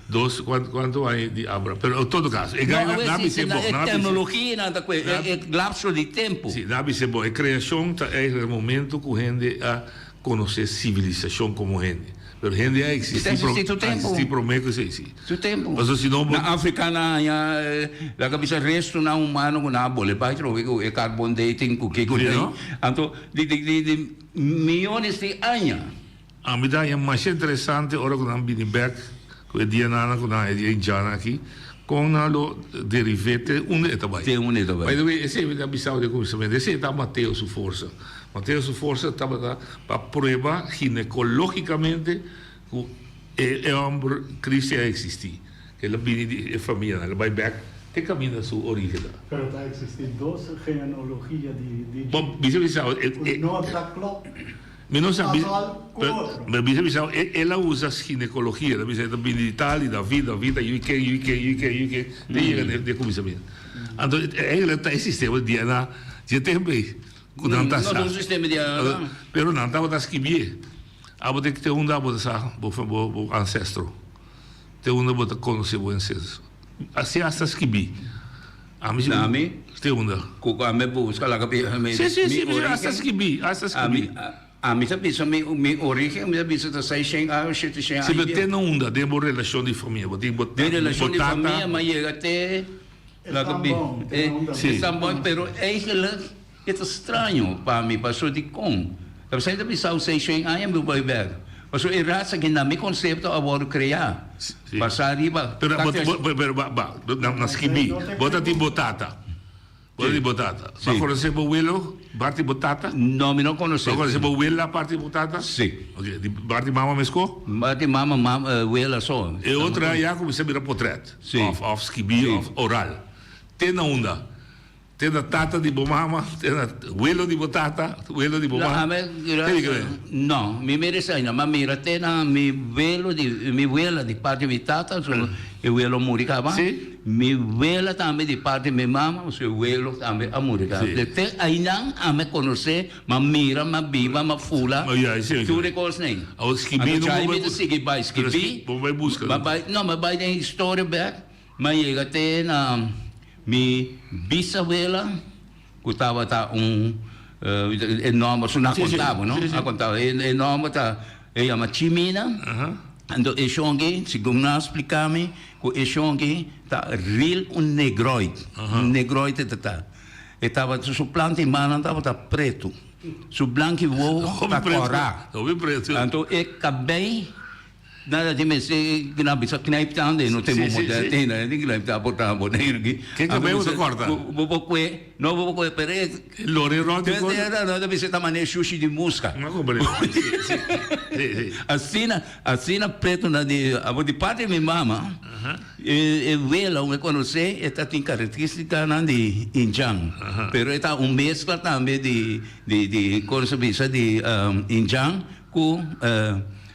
dos kuantu aña di Abraham pero en todo kaso e No, gai a nan wes bisa e bo nan a bisa teknologia nan ta kue e lapso di tempu. Si, nan a bisa bo e kreashon ta eigenlijk e momento ku hende a konosé sivilisashon komo hende. Pero hende a eksistí Ta eksistí tur a tempu. eksistí promé ku esei, si. Tur tempu. Pasobra si no bo. Na Afrika nan haña laga bisa restonan humano ku nan a bole bai trobe ku e carbon dating ku kiko Si, den. no? Anto di di di di miyones di aña. Ami ta haña masha interesante ora ku nan bini bek ku e diananan ku nan e dia indiana aki, kon nan lo deriv'é te unda e ta bai. Te unda e ta bai. By the way, esei mi ta bisao den kuminsamentu, esei ta Mateo su forsa. Mateo su forsa tabata pa prueba ginekológikamente ku e e hòmber Cristo a eksistí. El a bini di e famianan, el a bai bek te kaminda su orígen. Pero ta eksistí dos genealogia di di Bon, bisa bisao e ku no ta klòp. Mi no sa, pero bisa bisa el a usa ginecologia, el a bisa e ta bini di tal di David, David ta yu ken, yu ken, yu ken, yu ken, te yega den kuminsamentu. Anto eigenlijk ta e sistema di DNA dje tempu ei ku nan ta sa. No ta un sistema di DNA. Pero nan tabata skibié. Abo te te unda abo ta sa bo bo ancestro. Te unda bo ta konosé bo ancestro. Asi hasta skibí. Ami si Ami? Te unda? Ku ku ami buska laga bi mi Si si si mi mi hasta origen. skibí, hasta Ami skibí. ami ta bisa mi mi origen mi ta bisa ta seis shen aña o shete shen Si aña bo bieu. te na unda den bo relashon di famia bo tin bo Den relashon bo di tata. famia mi a yega te laga Estan bi bon, te na unda Si. estan bon pero eigenlijk e ta straño pa mi paso dikon ta bisa ta bisa 600 aña mi bai bek paso e rasa aki na mi konsepto a wòrdu kreá basá riba Pero bo bo pero ba ba na na skibi bo ta tin bo tata bo ta tin bo tata bo a konosé bo welo parti bo tata? No mi no konosé. Bo a konosé bo wela parti bo tata? Si. Ok di parti mama meskó? Parti mama mama wela so. E otro ya kuminsá bira potrèt Si. òf òf skibi Si. òf oral te na unda? Te na tata di bo mama, te na welo di bo tata, welo di bo mama. No, mi mira esei no, ma mira te na mi welo di, mi wela di parti mi tata, so e welo a muri kaba. Mi wela tambe di parti mi mama, su welo tambe a muri kaba. Te ainan ami konosé, m'a mira, m'a biba, m'a fula tur e kosnan. Anto djai mi ta sigui bai skibí, m'a bai, no, m'a bai den historia bèk. M'a yega te na mi bisawela ku tabata un e nòmber su na konta bo no a konta bo e nòmber ta e yama Chimina anto e shonki segun nan a splika mi ku e shonki ta ril un negroid un negroid e ta ta e tabata su planta di mannan tabata pretu su blanki wowo ta kòrá anto e kabei. Nada di mester na bisa knijp tanden no tin bo model tin na di knijp ta por ta Boneiru ki. Ke kabei bo ta korta? Bo por kue no bo por kue pero e Lori rond di kos. No ta bisa ta manera shushi di muska. No komprende. Si si si. Asina asina pretu na di abo di parti di mi mama e wela mi konosé e ta tin karakteristikanan di indjan pero e ta un meskla tambe di di di kon se bisa di indjan ku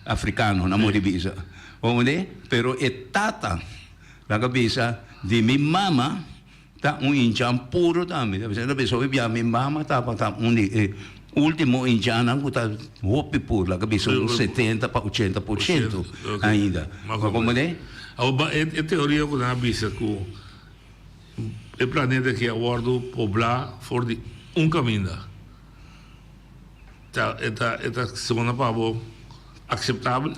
Africano na modi bisa. Bo mende? Pero e tata, laga bisa, di mi mama ta un indjan puro tambe. Ta bisa, ta bisa hopi bia mi mama tabata un di e ultimo indjannan cu ta hopi puro, laga bisa un setenta pa ochenta por ciento ainda. Bo comprende? Awor ba e teoria cu nan a bisa cu e planeta aki a wordo pobla for di un caminda. Ta e ta e ta sona pa bo akseptabel?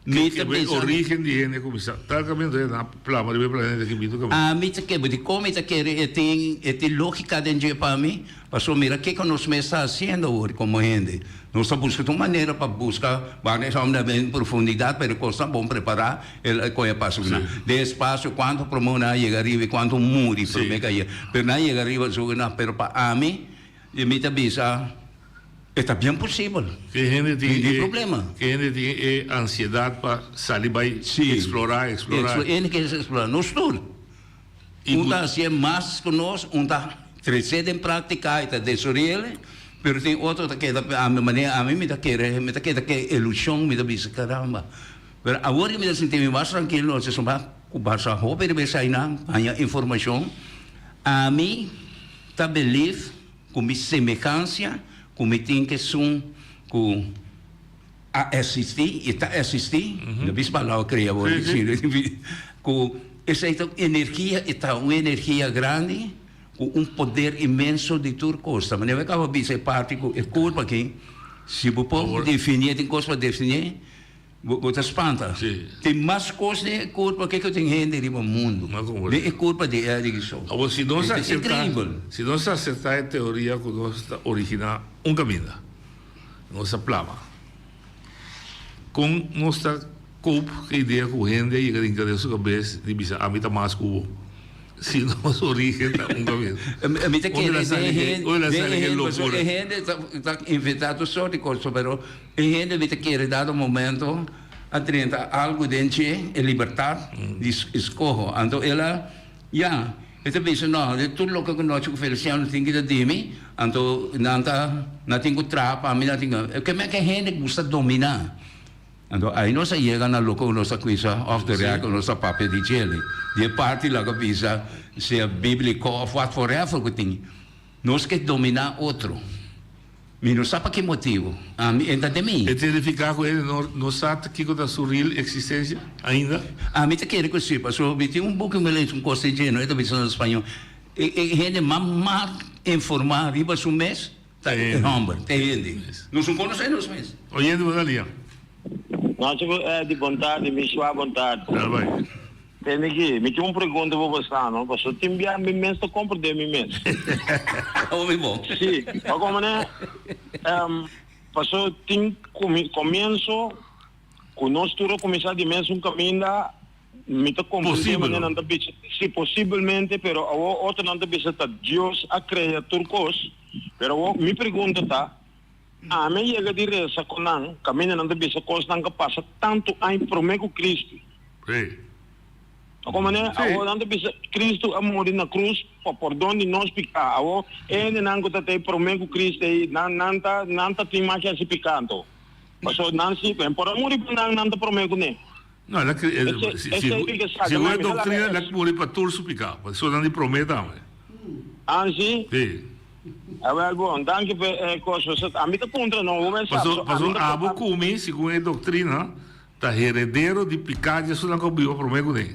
Mi ta bisa. Origen di hende kuminsá tal kaminda ta na plama riba e planeta aki bintu kaminda. Ami ta kere, dikon mi ta kere e tin e tin lógika den dje pa mi? Pasobra mira kiko nos mes ta hasiendo awor komo hende. Nos ta buska tur manera pa buska wak esei homber den profundidat pero e kos ta bon prepará el a kohe paso ku nan. Den espasio kuantu promé nan a yega ariba i kuantu muri promé ku a yega. Pero nan a yega ariba su ku nan pero pa ami. I mi ta bisa, E ta bien posibel. Ke hende tin Ni e, problema. ke hende tin e ansiedat pa sali bai Sí. eksplorá, eksplorá. Explo, hende ke eksplorá. Nos tur. I Un ku ta hasié mas ku nos, un ta tresé den práktika i ta desore'el, pero tin otro ta keda ami manera ami mi ta kere, mi ta keda ku e ilushon, mi ta bisa caramba. Pero awor mi ta sinti mi mas trankilo, pasobra ku basa hopi riba esainan, haña informashon, ami. Ta belief ku mi semehansia ku mi tin ku esun ku a eksistí i ta eksistí, no bisa palabra krea bo ku esei ta un energia, e ta un energia grandi ku un poder inmenso di tur kos. Ta manera mi kaba bisa e parti ku e kurpa aki, si bo por definí, tin kos pa definí. Bo ta spanta. Tin mas kos den e kurpa ke ku tin hende riba mundu. Den e kurpa di Eric so. Awor si nos Ta acepta, increibel. si nos acepta e teoria ku nos ta origina un kaminda, nos ta plama. Kon nos ta koop ku e idea ku hende a yega den kade su kabes di bisa ami ta mas ku bo? Si nos origen ta un kaminda. Mi ta Unda kere la den sali ke, hende, unda la den sali ke hende, pasobra lokura? e hende ta ta inventa tur sort di kos, pero E hende mi ta kere dado momento a drenta algu den dje, e libertad di eskoho. Anto el a, ya, e ta bisa, no, de tur loke ku nochi ku Feliciano tin ki ta di mi, anto nan ta, nan tin ku traha pa mi, nan tin ku, ke men ke hende gusta dominá. Anto ai nos a yega na loke ku nos ta kuinsa off the record, nos ta papia di djele. Di e parti laga bisa, sea bíbliko òf wat forever ku tin. Nos ke dominá otro. Mi no sa pa ki motibu. Ami e ta den mi. E ta nifiká ku hende no no sa kiko ta su real eksistensia ainda? Ami ta kere ku si, pasobra mi tin un buki mi lesa un kos den dje, no e ta bisa na spañó. E e hende mas mal informá riba su mes ta e hòmber, ta e hende. Nos no konosé nos mes. Oyente bo ta lia. Nochi bo Eddy bon tardi mi sua bon tardi. Dal bai. Tende aki, mi tin un pregunta pa bo sa no, paso tin bia mi mes ta comprende mi mes. Hopi bon. Si, pa como ne, paso tin comienso cu nos tur a cuminsa di mesun caminda, mi ta comprende manera nan ta bisa, si posibelmente, pero awor otronan ta bisa ta Dios a crea tur cos, pero awor mi pregunta ta, Ami a yega di resa ku nan, kaminda nan ta bisa kosnan ku a pasa tantu aña promé ku Kristu. Ta como ne? Awor nan ta bisa Cristo a muri na cruz pa pordon di nos pica. Awor e hendenan cu ta te prome cu Cristo ey nan nan ta nan ta tin mas hasi pica anto. Paso nan si e por a muri pa nan nan ta prome cu ne. No, el a cre segun e doctrina el a muri pa tur su pica. Paso nan di prome tambe. An si? Si. Awel bon, danki pa e cos. Ami ta puntra no, bo men sa. Paso paso abo cu mi segun e doctrina Ta heredero di piká di esunnan ku a biba promé kuné.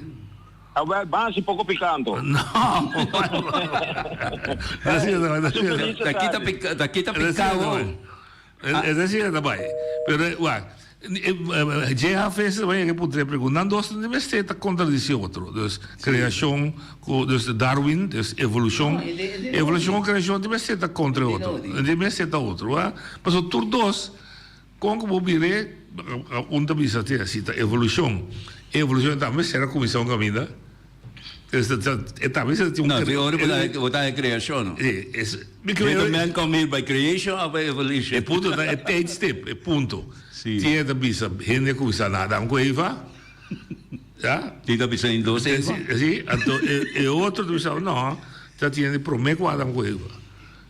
Awel, ban hasi poko piká anto. No! Ta kita piká, ta kita piká awor. E ta asina ta bai. Pero wak, JHV ta bai yega e punto e pregunta. Nan dos no mester ta kontradisí otro. Dus kreashon ku dus Darwin, dus evolushon, evolushon ku kreashon no mester ta kontra otro. No mester ta otro. Pasobra tur dos. Kon ku bo bir'é? Un ta bisa te asi ta evolushon. E evolushon tambe mester a kuminsá un kaminda. E tambe mester tin un. No, si ora bo ta e kreashon no. Si, es. Did the man come here by creation of by evolution? E punto ta e tijdstip, e punto. Si. Tin e ta bisa hende a kuminsá na Adam ku Eva. Ya. Tin ta bisa in dos Eva. Si, anto e otro ta bisa no, ta tin hende promé ku Adam ku Eva.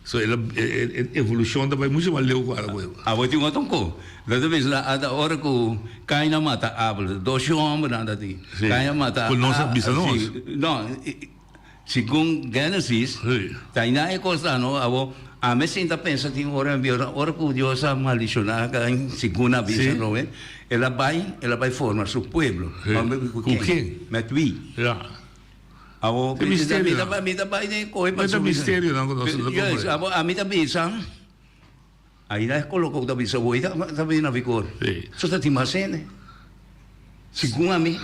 So el a e evolucion ta bay mucho mas leu cu Adam cu Eva. Abo tin otro co. Lo ta bisa ata ora cu Cain a mata Abel, dos yu hombernan ta tin. Sí. Cain a mata Cu nos a bisa nos. Sí. No, segun Genesis, ta ina e cos ta no. Abo, ami sinta pensa tin ora mi bira, ora cu Dios a maldiciona Cain, segun a bisa Sí. no, el a bay, el a bay forma su pueblo. Sí. Cu Cu ken? Met wie? Ja. Abo, E misterio nan. mi ta bai den koe Pa ta misterio nan ku nos no ta Juist, comprende. abo, ami ta bisa, aina e koloko ku ta bisa bo, ta ta bini na vigor. Sí. So ta tin mas hende. Segun ami.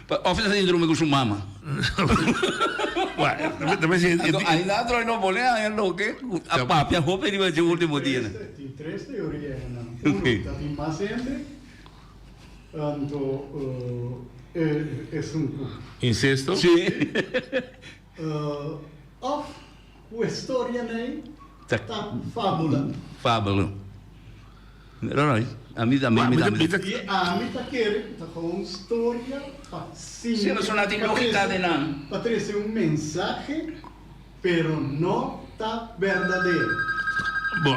Of ta tin drumi ku su mama. Wa, ta mester Anto aina troy no pone aña loke ku a papia hopi riba dje ultimo dianan. Tin tres teoria nan. Uno, ta tin mas hende. Anto esun ku. Incesto? Sí. Of ku e storia nei ta fabula. Fabula. No, no, ami ta, mi ta. I ami ta kere ku ta gewoon un storia pa siña. Sí, pasobra nan tin logika den nan. Pa trese un mensahe. Pero no ta berdadero. Bo,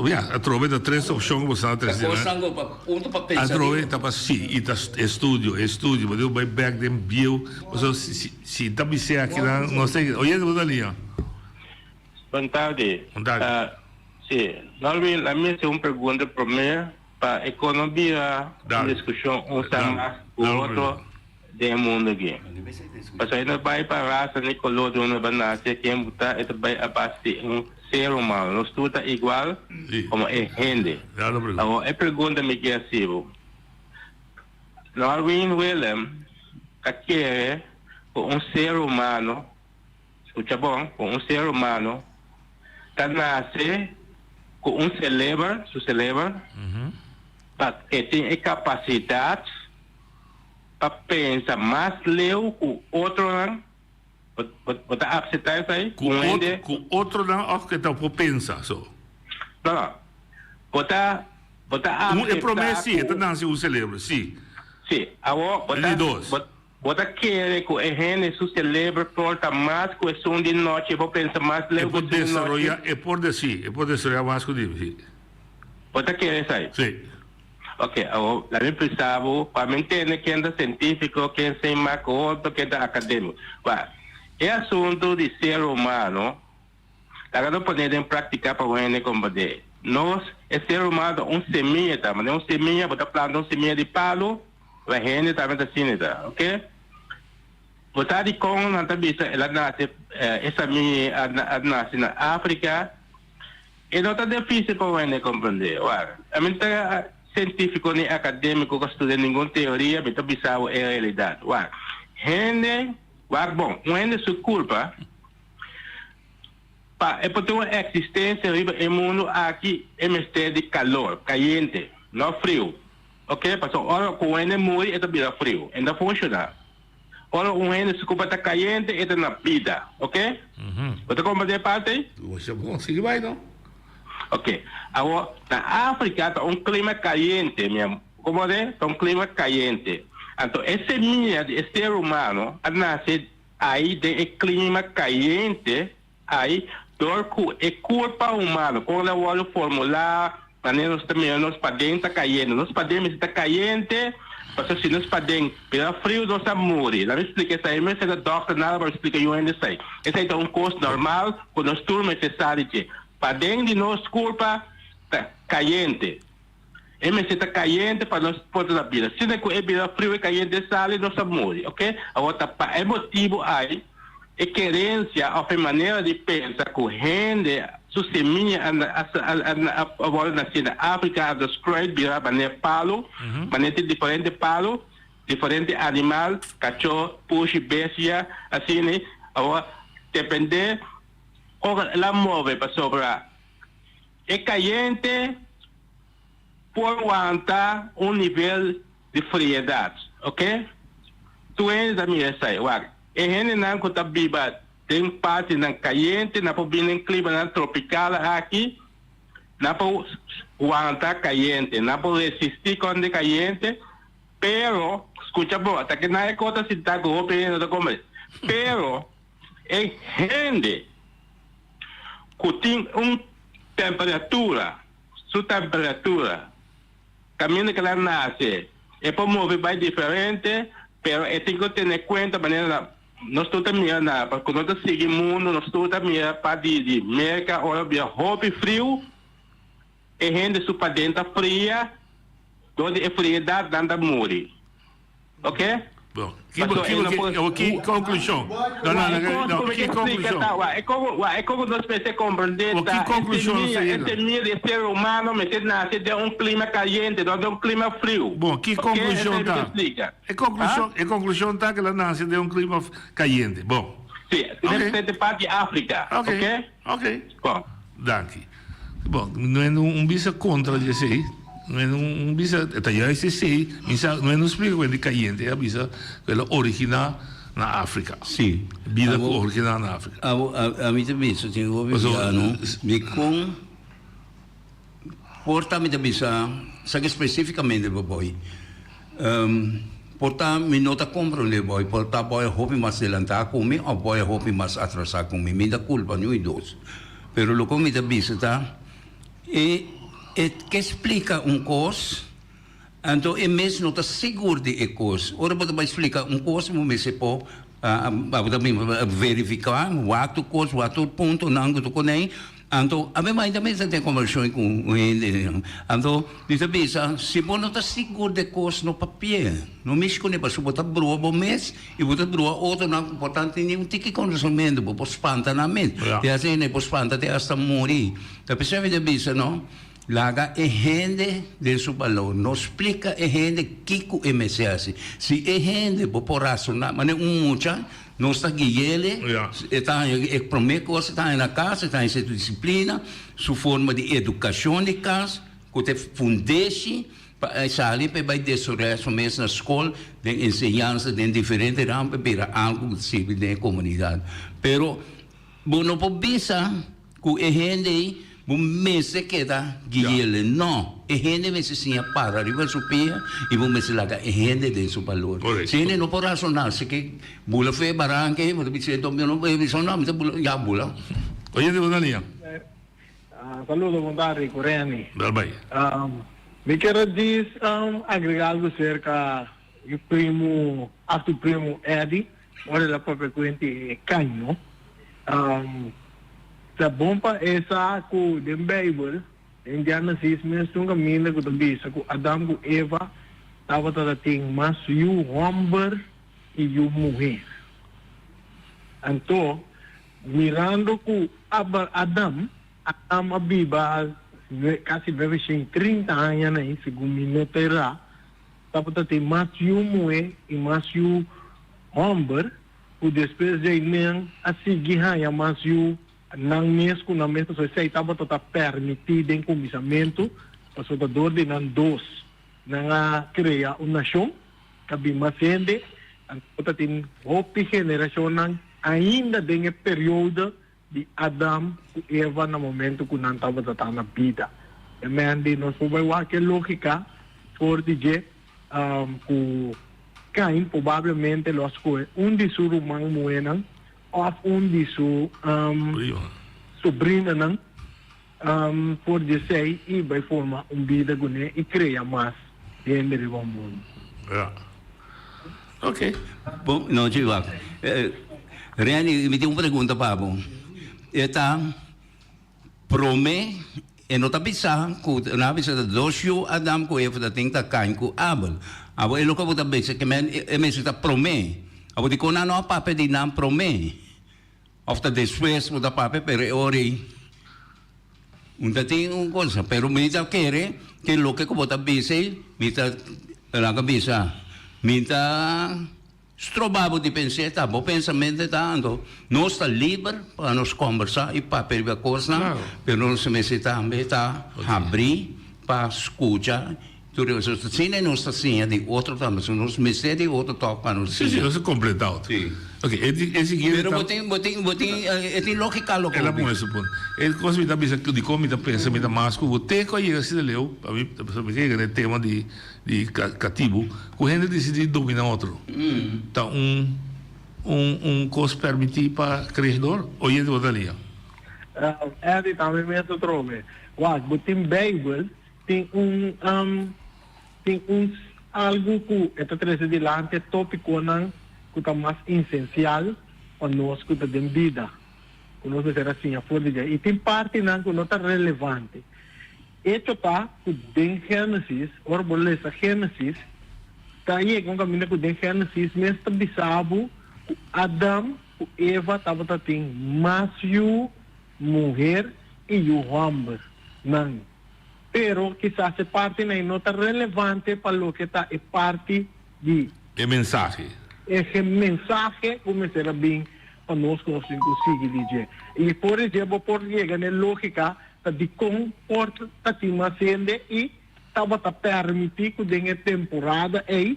ya, atrobe ta tres opcion cu bo sa tres Ta cosnan cu pa punto pa pensa riba. Atrobe ta pa si, y ta estudio, estudio, bo dico bay bek den bieu, pasobra si, si, si ta bis'é akinan, no sé, oyente bo ta liña. Bon tardi. Bon tardi. Si, Norwin, la mi haci un pregunta prome pa e con no bira un discusion un sa mas cu otro. Den e mundu aki. Pasobra e no bai pa rasa ni koló di unda bo nase, ken bo ta, e ta bai a base di un ser humano. Nos tur ta igual komo e hende. Awor, e pregunta mi ke hasi bo, Norwin Willem ta kere ku un ser humano, skucha bon, ku un ser humano ta nase ku un seleber, su seleber, pa e tin e kapasidat pa pensa mas leu ku otronan? Bo bo ta akseptá esei? Ku Un hende. Ku otronan òf ke ta por pensa so? No, no. Bo ta bo ta Un e promé akseptá si, e ta ku. nase un selebre, si. Si. Awor bo E ta di dos. bo bo ta kere ku e hende su selebre por ta mas ku esun di nochi, e por pensa mas E leu ku por esun di nochi? desaroyá, e por de si, e por desaroyá mas ku di, si. Bo ta kere esei? Si. Ok, awor laat mi bisa bo, pa mi ntende ken ta científico, ken sin mas cu otro, ken ta académico. Wak, e asunto di ser humano, laga nos pone den práctica pa un hende comprende. Nos, e ser humano ta un semilla ta, manera un semilla, bo ta planta un semilla di palo, wak hende tambe ta asina ta, ok. Bo sa dikon nan ta bisa el a nace, e samilla a nace na Africa? E no ta difícil pa wende comprendé. Wak, ami no ta científico ni académico cu a studia ningun teoria, mi ta bisa bo e realidad. Wak, hende, wak bon, un hende su culpa pa e por tin un existencia riba e mundo aki e mester di calor, cayente, no friu. Ok, pasobra ora cu un hende muri e ta bira friu, e no ta funciona. Ora un hende su cupa ta cayente e ta na bida, ok? Bo ta comprende e parte ei? Masha bon, sigui bai no. Ok, awor na Africa ta un clima cayente, mi amor, como de? Ta un clima cayente. Anto e semia di e ser humano a nase ai den e klima kayente ai dor ku e kurpa humano kon a wòrdu formulá manera nos ta mira nos paden ta kayente. Nos paden mester ta kayente pasobra si nos paden bira friu nos ta muri. Laat mi splika esei. Mi mester ta dòkter nada pa mi splika yu hende esei. Esei ta un kos normal ku nos tur mester sa di dje. Paden di nos kurpa ta kayente. E mester ta kayente pa nos por ta na bida. Sina ku e bira friu e kayente sali nos ta muri, ok? Awor ta pa e motibu ai e kerensia òf e manera di pensa ku hende su semia a a wòrdu nasí na Afrika a spreid bira manera palu, manera tin diferente palu, diferente animal, kachó, pushi, bestia, asina. Awor dependé ora el a move pasobra E kayente por wanta un nivel di friedat, oke? Tur hende ta mira esei. Wak, e hendenan ku ta biba den partinan kayente, nan por bini den klimanan tropikal aki, nan por wanta kayente, nan por resistí kontra e kayente, pero, skucha bo, ta ke nan e kos ta sinta ku hopi hende no ta komprende, pero e hende ku tin un temperatura, su temperatura, kaminda ku el a nase, e por move bai diferente, pero e tin ku tene kuenta manera na nos tur ta mira na pasobra ku nos ta sigui mundu, nos tur ta mira parti di Merka ora bira hopi friu, e hende su paden ta fria, dor di e friedat nan ta muri. Ok? Bon, ki bo, ki bo, ki, o ki conclusion? No, no, no, no, ki conclusion? Wa, e como, wa, e como nos mester comprende O ki ta, e conclusion nos ta semilla, e yega? semilla di e ser humano mester nace den un clima caliente, no den un clima friu. Bon, ki Ok, conclusion esei mi ta? ta explica. E conclusion, e conclusion ta ke el a nace den un clima cayente. Bon. Si, Ok. den parti di Africa. Ok, Ok? ok. Bon. Danki. Bon, no e un bisa kontra di esei, no e un bisa, e ta juist esei, mi sa, no e no splika ku e di kayente, e a bisa ku el a originá na Afrika. Sí. Bida ku originá na Afrika. Abo, ami ta bisa, tin hopi bia no, dikon por ta mi ta bisa, sa ke spesifikamente pa boy, por ta mi no ta komprondé boy, por ta boy a hopi mas delantá ku mi òf boy a hopi mas atrasá ku mi, mi ta kulpa niun di dos. Pero loke mi ta bisa ta, e e ke splika un kos, anto e mes no ta sigur di e kos. Ora bo ta bai splika un kos, bo mester por bo ta bin verifiká, wak tur kos, wak tur puntonan ku ta konei. Anto ami mainta mester ten kombersashon ku un hende. Anto mi ta bisa, si bo no ta sigur di e kos, no papia. No mishi kuné, pasobra bo ta brua bo mes. I bo ta brua otronan ku por ta tene un tiki konosementu, bo por spanta nan mes. Te asina e por spanta te asta muri. Ta p'esei mi ta bisa no, laga e hende den su balor. No splika e hende kiko e mester hasi. Si e hende bo por rasoná, manera un mucha, nos ta gui'el, e ta haña e promé kos e ta haña na kas, e ta haña su disiplina, su forma di edukashon di kas, ku ta e fundeshi. Pa e sali pa e bai desorea su mes na skol, den enseñansa, den diferente ram pa e bira algu ku ta sirbi den e komunidat. Pero bo no por bisa ku e hende ei bo mester keda gui'el. No, e hende mester siña para riba su pia i bo mester laga e hende den su balor. Si hende no por rasoná, si ke bula for e baranka ei, bo ta bisa e bisa no, mi ta bula, ya bula. Oyente bo ta nia. Saludo bon tardi cu Renny. Bel bay. Mi kier a djis agrega algo cerca mi primo, a su primo Eddy, ora el a papia cu hende e caño. Ta bon pa e sa cu den Bijbel, den Genesis mes tin un caminda cu ta bisa cu Adam cu Eva tabata ta tin mas yu homber y yu muher. Anto, Mirando ku Adam, Adam a biba kasi nueveshen trinta aña na ei, segun mi no ta erá, tabata tin mas yu muhé i mas yu hòmber, ku despues djei nan a sigui haña mas yu nan mes ku nan mes, pasobra esei tabata ta pèrmití den kuminsamentu, pasobra dor di nan dos nan a krea un nashon. Ta bin mas hende, anto ta tin hopi generashonnan ainda den e periodo di Adam ku Eva na momento ku nan tabata ta na bida. E men di nos por bai wak e lógika for di dje ku. Kain probablemente lo a skohe un di su ruman muhénan òf un di su sobrinanan for di esei i bai forma un bida kuné i krea mas hende riba mundu. Ja. Ok. Bon nochi wak. Renny, mi tin un pregunta pa bo. E ta prome e no ta bisa ku nan a bisa ta dos yu Adam ku Eva ta tin ta Kain ku Abel. Abo e loke bo ta bisa ke men e mester ta prome. Abo dikon nan no a papia di nan prome? Of ta despues bo ta papia pero e ora ei un ta tin un cosa pero mi ta kere ke loke ku bo ta bisa ei mi ta laga bisa mi ta stroba bo di pens'é ta bo pensamente ta anto nos ta liber pa nos kombersa i papia riba kosnan pero nos mester tambe ta habrí pa skucha Tur e cosnan asina nos ta siña di otro tambe, so nos mester di otro tok pa nos siña. Sí, sí, nos ta completa otro. Sí. Ok, e di, e siguiente Pero ta. bo tin, bo tin, bo tin, e tin logica loke El a bo pone bisa. su punto. E cos mi ta bisa cu dicon mi ta pensa mi ta mas cu bo te cu a yega asina leu, pa mi, pasobra mi ta yega na e tema di, di catibu, cu hende dicidi domina otro. Ta un, un, un cos permiti pa creador? Oyente bo ta lia. Eddie, tambe mes otro be. Wak, bo tin Bijbel Tin un tin un algu ku e ta trese dilanti tópikonan ku ta mas insensial pa nos ku ta den bida, ku nos mester a siña for di dje. I tin partinan ku no ta relevante. Echo ta ku den Génesis, ora bo lesa Génesis, ta yega un kaminda ku den Génesis mes ta bisa bo ku Adam ku Eva tabata tin mas yu muher i yu hòmber nan. Pero kisas e partinan ei no ta relevante pa loke ta e parti di. E mensahe. E mensahe ku mester a bin pa nos ku nos tin ku sigui di dje. I for di dje bo por yega na e lógika ta dikon por ta tin mas hende i tabata pèrmití ku den e temporada ei,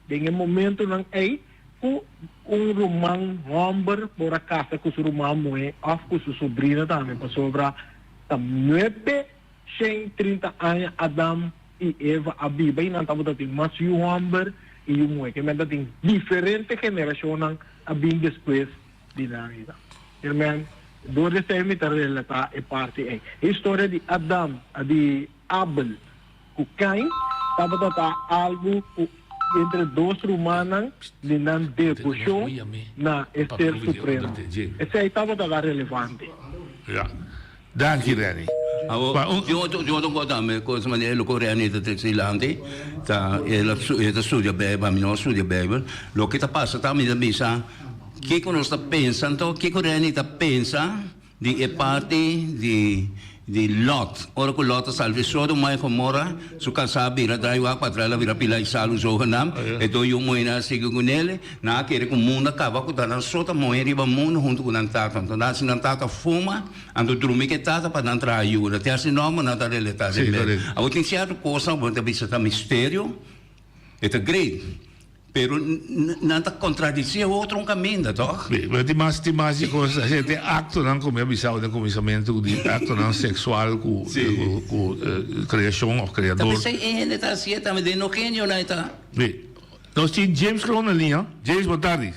den e momentunan ei, ku un ruman hòmber por a kasa ku su ruman muhé òf ku su sobrina tambe, pasobra ta 930 aña Adam i Eva a biba i nan tabata tin mas yu hòmber i yu muhé, ke men ta tin diferente generashonnan a bin despues di nan ida. Herman, dor di esei mi ta relatá e parti ei. E historia di Adam, di Abel ku Kain tabata ta algu ku entre dos rumannan di nan deboshon na e Ser Supremo. Esei tabata ta relevante. Ja. Danki Renny. Awor, tin otro, tin otro kos tambe, kos manera loke Renny ta trese dilanti, ta el a el ta studia Bijbel, ami no a studia Bijbel. Loke ta pasa ta mi ta bisa, kiko nos ta pensa anto, kiko Renny ta pensa di e parti di di Lot? Ora ku Lot a sali di Sodoma i Gomorra, su kasá a bira drai wak pa atras, el a bira pila i salu zogenaamd, e dos yu muhénan a sigui kunel. Nan a kere ku mundu a kaba ku ta nan so ta mohe riba mundu huntu ku nan tata. Anto nan hasi nan tata fuma, anto drumi ku e tata pa nan traha yuda. Te hasi nòmber nan ta relatá den bèt. Awor tin sierto kosnan ku bo ta bisa ta misterio, e ta great, pero nan ta kontradisí e otro un kaminda, tòg? Sí, pero tin mas, tin mas di kos. Asina tin aktonan ku mi a bisa den kuminsamentu di aktonan seksual ku ku kreashon òf Ta kreador. p'esei e hende ta hasié tambe, den no genionan e ta. Sí. Nos tin James Kroon na liña. James, bon tardi.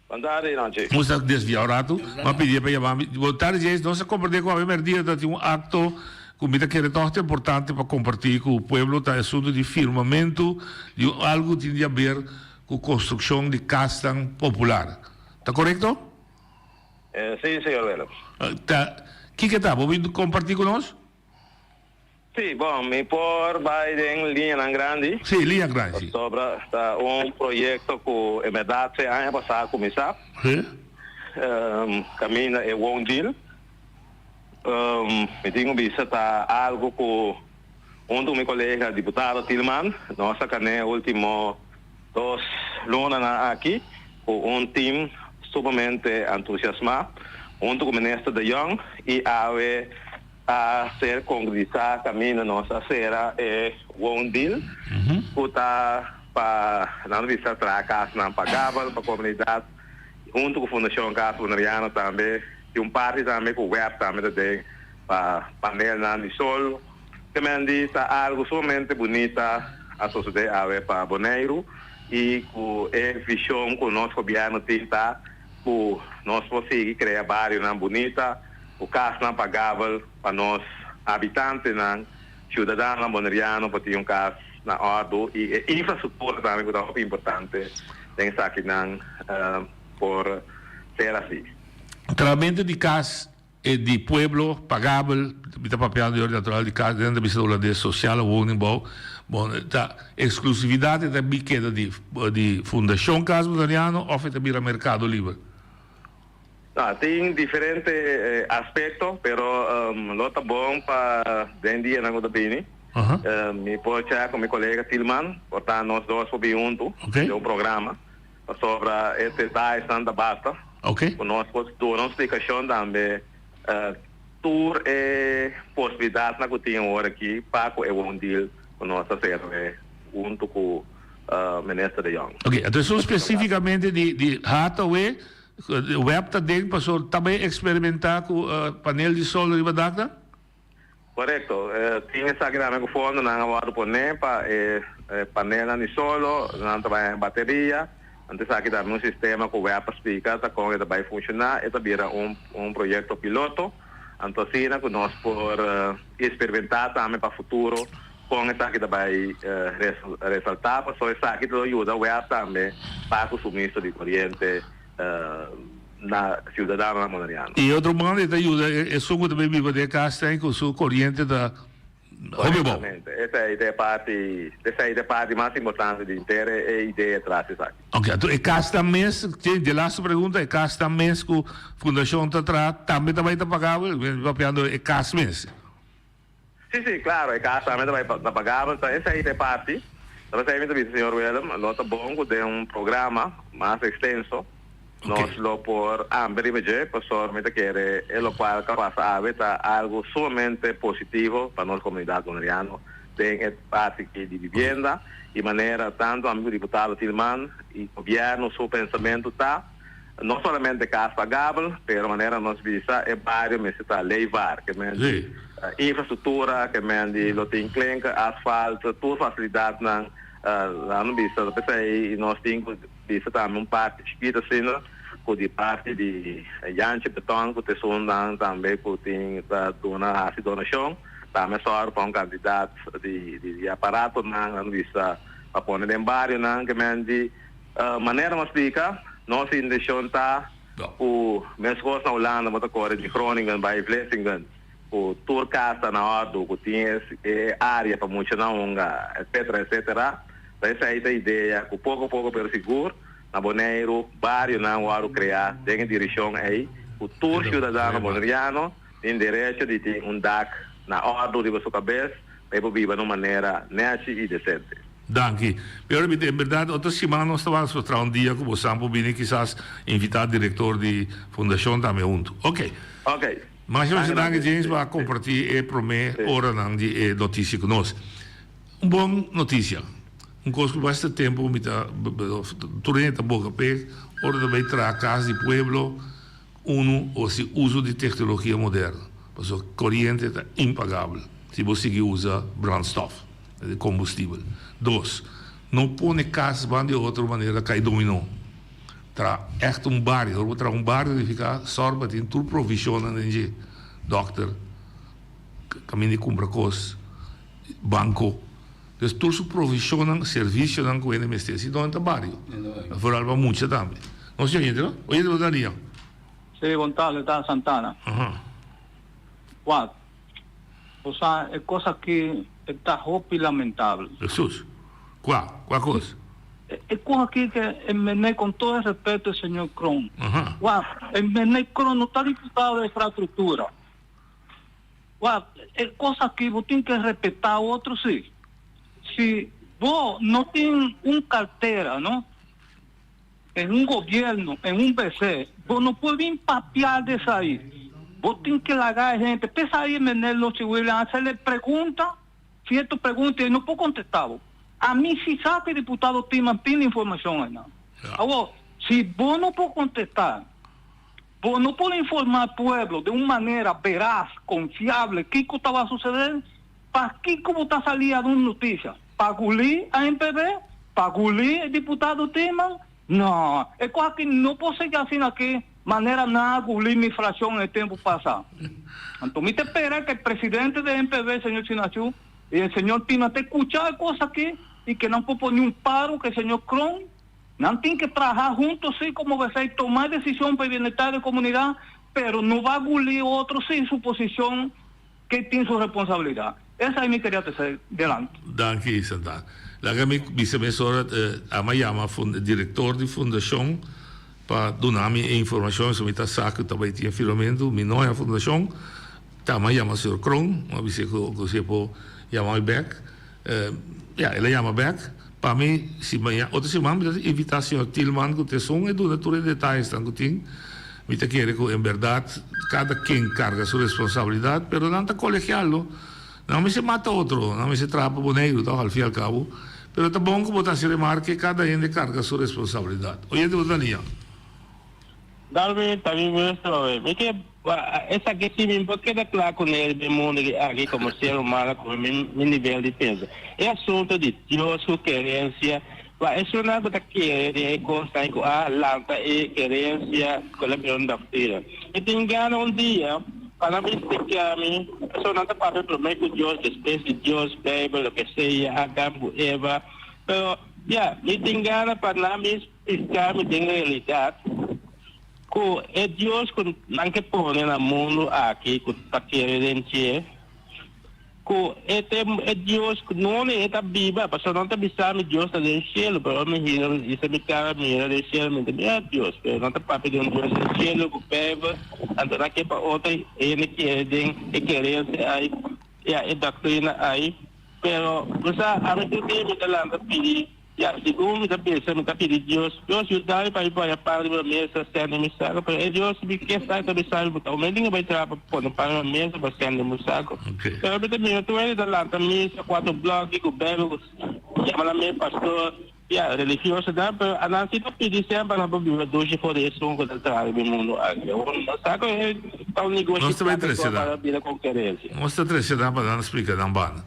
Bon tardi, Nanchi. Nos ta desvia un ratu. Mi a pidié pa yama mi. Bon tardi, James. Nos a komprendé ku awe mèrdia ta tin un akto ku mi ta kere tòg ta importante pa kompartí ku pueblo. Ta e asuntu di firmamentu di un algu tin di haber ku konstrukshon di kasnan popular. Ta korekto? Sí, señor Willems. Ta kiko ta? Bo bin kompartí ku nos? Sí, bon, mi por bai den liñanan grandi. Sí, liña grandi, sí. Pasobra ta un proyecto cu en berdad se aña pasá a cuminsa. Sí. Caminda e woondeal. Mi tin cu bisa ta algo cu hunto cu mi colega diputado Thielman nos a can'e ultimo dos lunanan aki cu un team sumamente entusiasma hunto cu minister De Jong y awe a ser concretisa caminda nos a cera e woondeal cu ta pa nan bisa traha casnan pagabel pa comunidad hunto cu Fundacion Cas Boneriano tambe tin un parti tambe cu web tambe ta den pa panelnan di sol te men di ta algo sumamente bunita a sosode awe pa Boneiru. i ku e vishon ku nos gobièrnu tin ta ku nos por sigui krea barionan bunita ku kasnan pagabel pa nos habitantenan, siudadanonan boneriano por tin un kas na òrdu i e infrastruktura tambe ku ta hopi importante den esakinan por ser asi. Trahamentu di kas E di pueblo pagabel, mi ta papiando di orde natural di cas, den ta bisa Holandes sociale woningbouw, bon ta exclusividad e ta bi keda di di Fundacion Cas Boneriano of e ta bira mercado liber? No, tin diferente aspecto, pero lo ta bon pa den dianan cu ta bini mi por check cu mi colega Tilman, por ta nos dos por bin hunto den un programa. Pasobra e detayenan ta basta. Ok. Ku nos por duna un splikashon tambe tur e posibilidatnan ku tin awor aki pa ku e woondeal ku nos ta sere huntu ku Minister de Jong. Ok, anto esun spesifikamente di di Hathaway, web ta den pasobra ta bay eksperimenta ku panel di sol riba dak nan? Korekto. Tin esaki tambe ku fondonan a wòrdu poné pa e panelnan di solo, nan ta bai bateria. Anto esaki tambe un sistema ku web a splika ta kon e ta bai funshoná. E ta bira un un proyekto piloto. Anto asina ku nos por eksperimentá tambe pa futuro kon esaki ta bai resaltá. Pasobra esaki ta lo yuda web tambe pa ku suministro di koriente. Na ciudadanonan boneriano. Y otro banda e ta yuda esun cu ta bay biba den e cas ten cu su coriente ta hopi abou. Correctamente. Esey ta e parti, esey ta e parti mas importante di henter e idea tras esaki. Ok, anto e casnan mes, di laatste pregunta, e casnan mes cu fundacion ta traha tambe ta bay ta pagabel? Mi ta papiando e cas mes. Sí, sí, claro, e cas tambe ta bay ta pagabel, ta esey ta e parti. Ta p'esey mi ta bisa señor Willem, lo ta bon cu den un programa mas extenso nos lo por amplia riba dje, pasobra mi ta kere e locual ca pasa awe ta algo sumamente positivo pa nos comunidad boneriano den e parti aki di vivienda y manera tanto amigo diputado Tilman y gobierno su pensamento ta No solamente cas pagabel, pero manera nos bisa e bario mester ta leefbaar, ke men di infrastructura, ke men di lo tin klinker, asfalt, tur facilidadnan. Nan bisa ta p'esei nos tin cu bisa tambe un parti chikito asina cu di parti di Jantje Beton cu ta esunnan tambe cu tin ta duna haci donacion, tambe sòru pa un cantidad di di aparatonan, nan bisa pa pone den barionan, ke men di. Manera nos splika, nos intencion ta ku meskos na Hulanda bo ta kore di Groningen bai Vlissingen, ku tur kas ta na òrdu, ku tin e área pa muchanan hunga, etcetera, etcetera. Ta esei ta idea ku poko poko pero sigur na Boneiru barionan wòrdu kreá den e direkshon ei ku tur siudadano boneriano tin derecho di tin un dak na òrdu riba su kabes pa e por biba na un manera nèchi i desente. Danki. Pero mi ta en berdad otro siman nos ta wak so traha un dia cu bo san por bini kisas invita director di fundacion tambe hunto. Ok. Ok. Masha masha danki James pa comparti e prome oranan di e noticia cu nos. Un bon noticia. Un cos cu basta tempo mi ta tur hende ta boca p'e ora ta bay traha cas di pueblo Unu o si uso di tecnologia moderno, pasobra coriente ta impagabel si bo sigui usa brandstof, combustibel. Dos, no pone cas ban di otro manera cay dominó. Traha echt un bario. Ora bo traha un bario nifica sor pa tin tur provisionnan den dje, dokter, caminda di cumpra cos, banco. Dus tur su provisionnan, servicionan cu hende mester, si no ta bario. Vooral pa mucha tambe. Nos tin oyente no? Oyente bo ta ria? Sí, bon tarde, ta Santana. Aha. Wak, bo sa e cos aki e ta hopi lamentable. Jesus, cua? Cua cos? E cos aki ke e mene con todo e respeto e señor Kroon. Aha. Wak, e mene Kroon no ta diputado de infrastructura. Wak, e kos aki bo tin ke respetá otro si. Si bo no tin un kartera, no, en un gobierno, en un BC, bo no por bin papia di esei. Bo tin ke laga e hende. P'esei meneer Lochi William a hacerle pregunta, cierto pregunta y e no por contesta bo. Ami si sa ke diputado Timan tin informacion einan. Awor, si bo no por contesta. Bo no por informá pueblo den un manera veraz, confiable kico ta suceder? Pakico bo ta sali a dun noticia? Pa guli ANPB? Pa guli e diputado Timan? No, e kos aki no por sigui asina aki manera nan a guli mi fraccion e tempo pasa. Anto mi ta pera cu e presidente di NPB, señor Chinachu, y e señor Timan ta escucha e cos aki y que nan por pone un paro cu e señor Kroon. Nan tin que traha hunto si como besey toma decision pa e bienestar di e comunidad, pero no ba guli otro sin su posicion ke tin su responsabilidat. Esei mi keria trese delanti. Danki Santana. Laga mi bisa mesora a mi a yama direktor di fundashon pa duna mi e informashon so mi ta sa ku ta bai tin e firmamentu. Mi no a fundashon ta mi a yama señor Kroon mi a bis'é ku si e por yama mi bèk. Ya el a yama bèk pa mi si mañana otro siman mi ta invitá señor Tilman ku ta esun e duna tur e detayesnan ku tin. Mi ta kere ku en bèrdat kada ken karga su responsabilidat pero nan ta kolegial no. Nan mester mata otro, nan mester traha pa Boneiru tòg al fin al kabo. Pero ta bon ku bo ta hasi remarke kada hende karga su responsabilidat. Oyente bo ta liña. Darwin ta mi gusto awe. Mi ke esaki si mi por keda kla ku ne den mundo aki komo ser humano komo mi mi nivel di pensa. E asunto di Dios ku kerensia pa esunnan ku ta kere den e kosnan ku a lanta e kerensia ku la bira un doktrina. Mi tin gana un dia pa nan bin splika mi pasobra nan ta papia prome ku Dios despues di Dios Bijbel loke sea Adam ku Eva pero ya mi tin gana pa nan bin Spliká mi den realidat ku e Dios ku nan ke pone na mundu aki ku ta kere den dje, ku e ta e Dios ku nunde e ta biba, pasobra nan ta bisa mi Dios ta den shelu, pero ora mi hira mi hisa mi kara mira den shelu mi ta mira Dios, pero nan ta papia di un Dios den shelu ku Bijbel, anto nan ke pa otro hende kere den e kerensia ai, ya e doktrina ai, pero bo sa ami tur dia mi ta lanta pidi. Ya, segun mi ta pensa, mi ta pidi Dios, Dios yuda mi pa mi pone pan riba mesa, sende mi saco, pero e Dios mi ke sa ta bisa mi, bo ta omen tin ke bai traha pa pone pan riba mesa pa sende mi saco. Pero mi ta mira tur hende ta lanta misa, cuatro bloki cu Bijbel, cu yama nan mes pastor, ya, religiosonan, pero anan si ta pidi semper nan por biba dushi for di esun cu ta traha riba e mundo aki. Awor, no sa cu e ta un negoshi Nos ta bai plata trece pa nan. bira conkerencia. Nos ta trece nan pa nan splica nan banda.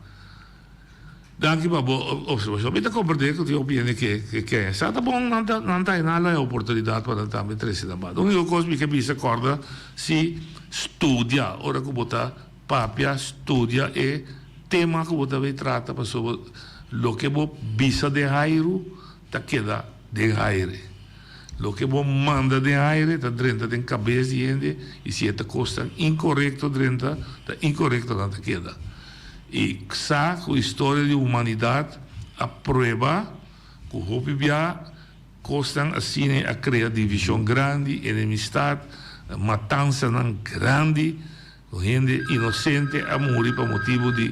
Danki pa bo observacion. Mi ta comprende cu tin hopi hende ke ke ken. Sa ta bon nan ta nan ta haña e oportunidad pa nan tambe trece nan banda. Unico cos mi ke bisa corda si studia ora cu bo ta papia studia e tema cu bo ta bay trata pasobra loke bo bisa den hairu ta keda den haire. Loke bo manda den haire ta drenta den cabes di hende y si e ta cosnan incorecto drenta ta incorecto nan ta keda. I sa ku historia di humanidat a prueba ku hopi bia kosnan asina a krea divishon grandi, enemistat, matansanan grandi ku hende inosente a muri pa motibu di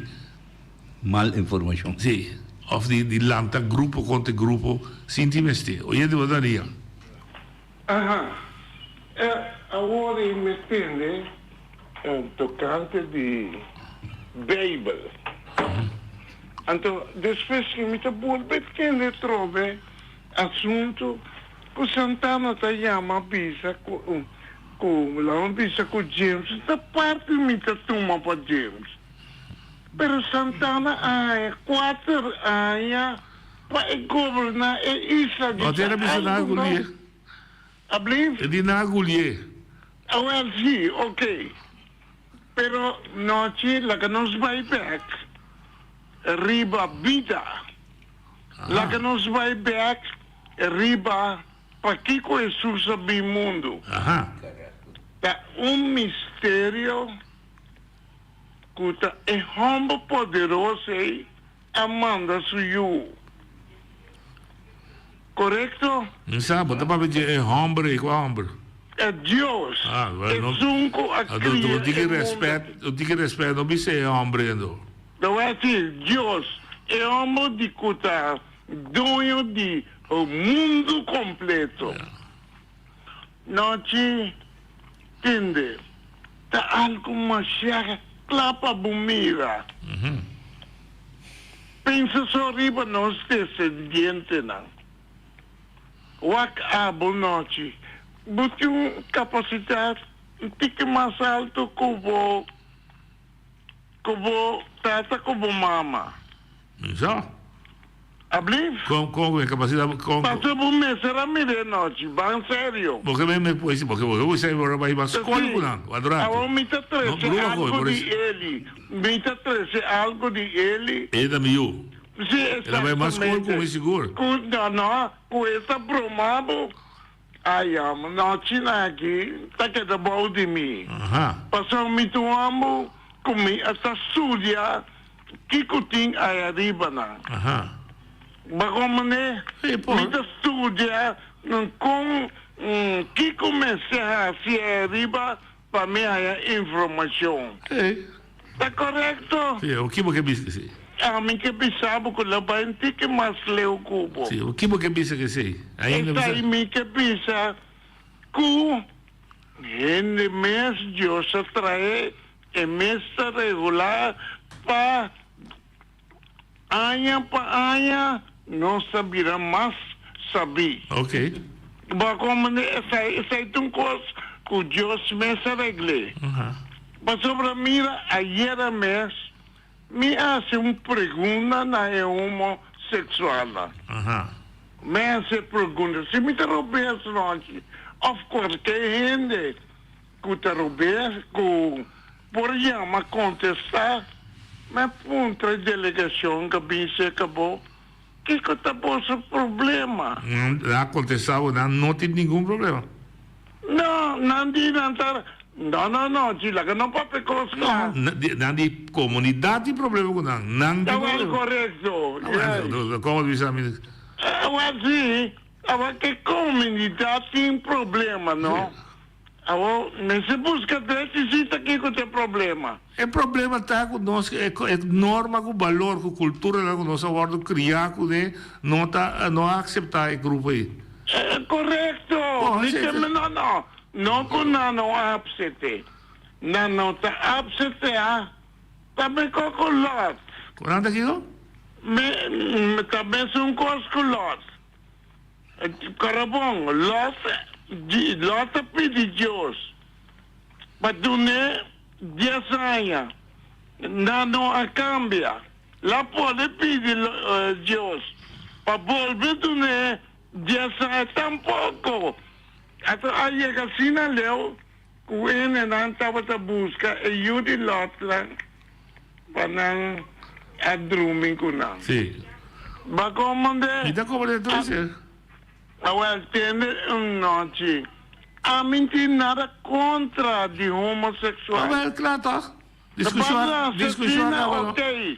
Mal informashon. Sí, òf di lanta grupo kontra grupo sin tin mester. Oyente bo ta ria. Aha, e awor ei mi tende tokante di Beibel. Anto despues ki mi ta bolbe tende trobe asuntu ku Santana ta yama bisa ku ku laman bisa ku James ta parti mi ta tuma pa James. Pero Santana a haña kuater aña Pa e goberná e isla di No tiene bisa algu no. Nagulié. Ablief? E di Nagulié. Awel si, ok. Pero nochi laga nos bai bek riba bida. Laga nos bai bek riba pakiko Hesus a bin mundu. Aha. Ta un misterio ku ta e hòmber poderoso ei A manda su yu. Korekto? Mi sa, bo ta papia dje e hòmber ei, kua hòmber? E Dios, Ah, well, no, esun ku a anto kria bo tin e ki mundu. rèspèt, bo tin ki rèspèt, no bisa e hòmber ei anto. Ta wak si, Dios, e hòmber di ku ta doño di mundu kompleto. Nochi, tende, ta algu masha kla pa bo mira. Pensa so riba nos desendientenan. Wak abo nochi, bo tin un kapasidat un tiki mas altu ku bo ku bo tata ku bo mama. Sa. Ablief? Kon kon ku e kapasidat kon. Paso bo mester a mira e nochi, ban serio. Bo ke me pues bo ke bo ke bo bai ba skol ku nan durante. Awor mi ta trese algo di Eli, mi ta trese algo di Eli. E ta mi yu. Si El a bai mas skol ku mi sigur. Ku no no ku e ta broma bo. Ai amo, nochi nan aki ta keda bou di mi. Pasobra mi ta un homber ku mi a ta studia Kiko tin ai ariba nan? Baron manera mi ta studia kon kiko mester hasi ai ariba pa mi haya informashon. Ta korekto? Sí, o kibo ke bisa ke si? Ami ke bisa bo ku lo bai un tiki mas leu ku bo. Sí, o kibo ke bisa ke si? Esei mi ke bisa ku hende mes Dios a trae E mes ta regulá pa aña pa aña nos ta bira mas sabí. Ok. Bo a komprendé? Esei, esei ta un kos ku Dios mes a regl'é. Pasobra mira, ayera mes mi a hasi un pregunta na e homoseksualnan. Mi a hasi e pregunta, si mi ta robes nochi òf kualke hende Ku ta robes ku por yama kontestá, mi a puntra e delegashon ku a bin serka bo, Kiko ta boso problema? Nan a kontestá bo, Nan no tin ningun problema. No, nan di nan ta, No, no, no, chi laga no papia kos kla. No, nan di komunidat tin problema ku nan, nan tin problema. Tabal korekto, yes. Komo bisa mi? Awor si, awor ke komunidat tin problema, no? Awor, mester buska drechi si ta kiko ta e problema. E problema ta ku nos e norma ku balor ku kulturanan ku nos a wòrdu kriá kuné no ta no a akseptá e grupo ei. Korekto! Mi ta no no no ku nan no a apsete. Nan no ta apseteá ta mekor ku lòt. Ku nan ta kiko? Me ta mesun kos ku lòt. Karabon, Lot, Lot a pidi Dios pa dun'é dies aña. Nan no a kambia. La pode pidi Dios pa bolbe dun'é dies aña tampoko. Ato a yega asina leu ku hendenan tabata buska e yu di Lotnan Pa nan a drumi ku nan. Sí. Ba komandé. Mi ta komandé tur esei. Awel, tende un nochi. Ami n tin nada kontra di homoseksual. Awel, kla tòg. Diskushon, diskushon a kaba no. Oké.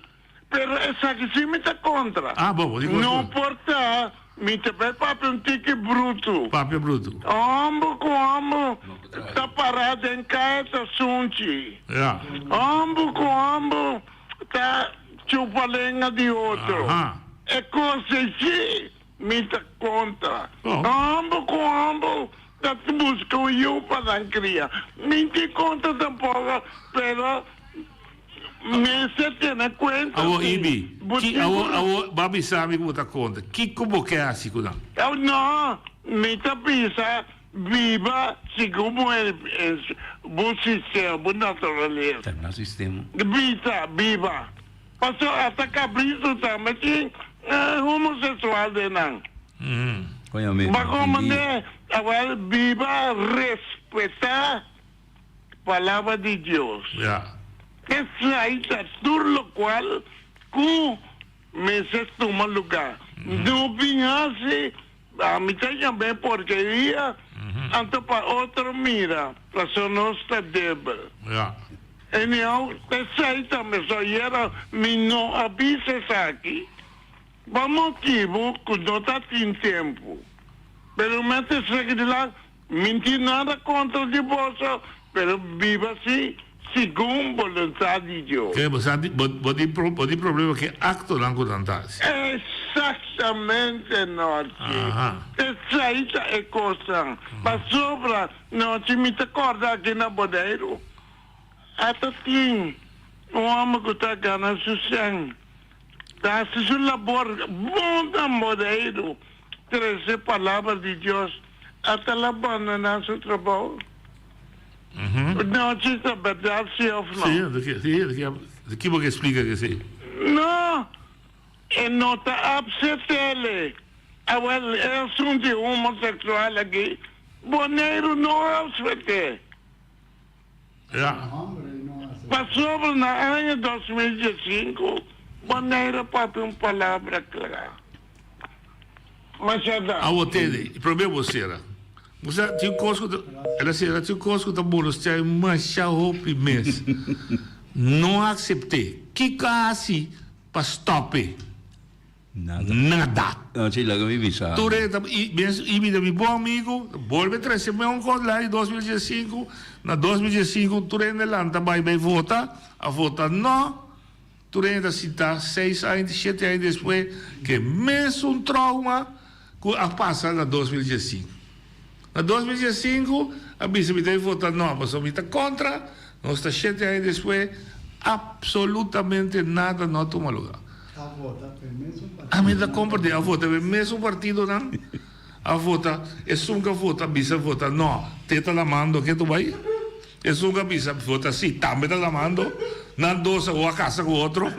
Pero esaki sí mi ta kontra. Ah, bo, bo di kontra. No por ta Mi ta bai papia un tiki brutu. Papia brutu. Homber ku homber ta pará den kaya ta sunchi. Ja. Homber ku homber ta chupa lenga di otro. Aha. E kos ei sí mi ta kontra. Homber ku homber ta buska un yu pa nan kria. Mi tin kontra tampoko, pero. Mester tene kuenta Awor ku Ibi, bo ki tin awor ku. awor bo a bisa mi ku bo ta konta. Kiko bo ke hasi ku nan? Aw no, mi ta bisa biba segun bo bo sistema, bo naturalesa. Ta nan sistema. Bisa, biba. Pasobra ata kabritu tambe tin homosexual den nan. Koño mi Bo no tin komprende? dia. Awor biba respetá. Palabra di Dios. Ja. Esai ta tur locual cu mester tuma lugar. No bin haci, ami ta yam'e porkeria, anto pa otro mira, pasobra nos ta debel. Ja. Anyhow, esai ta mester yera, mi no a bisa esaki pa motibo cu no ta tin tempo. Pero mi a ta esaki dilanti. Mi n tin nada kontra di boso, pero biba si segun boluntat di Dios. Ke bo sa di bo bo tin bo tin problema ku e aktonan ku nan ta hasi. Exactamente, Nochi. Aha. Esei ta e kosnan. Pasobra, Nochi, mi ta kòrda aki na Boneiru, ata tin un hòmber ku ta gana su sèn, ta hasi su labor bon na Boneiru, Trese palabra di Dios ata la bandoná su trabou? No si ta berdad si of no. Sí, di ki bo ke splika ke si? No, e. E no ta apsept'el. Awel, e asuntu di homoseksual aki, Boneiru no a apsept'é. Pasobra na aña 2015, Boneiru a papia un palabra kla. Masha danki. Awo tende, e prome bo sera. Bo sa, tin kos ku ta, el a sera, tin kos ku ta molestia mi masha hopi mes. No aksept'é. Kiko a hasi pa stòp'é? Nada. Nada. No, si, laga mi bisa. Tur e ta, i mes, i mi ta mi bon amigu, bolbe trese mi un kos la di 2015, na 2015 tur hende lanta bai bai vota, a vota no, tur hende ta sinta seis aña, shete aña despues, ke mesun trauma ku a pasa na 2015. Na 2015 a bisa mi ta bai vota no, pasobra mi ta kontra, nos ta shete aña despues, absolutamente nada no a tuma luga. A vota pa e mesun partido. A mi ta komprende, a vota pa e mesun partidonan, a vota, esun ku a vota bisa vota no, te ta lamando ke tu bai, esun ku a bisa vota si tambe ta lamando, nan dos awor a kasa ku otro,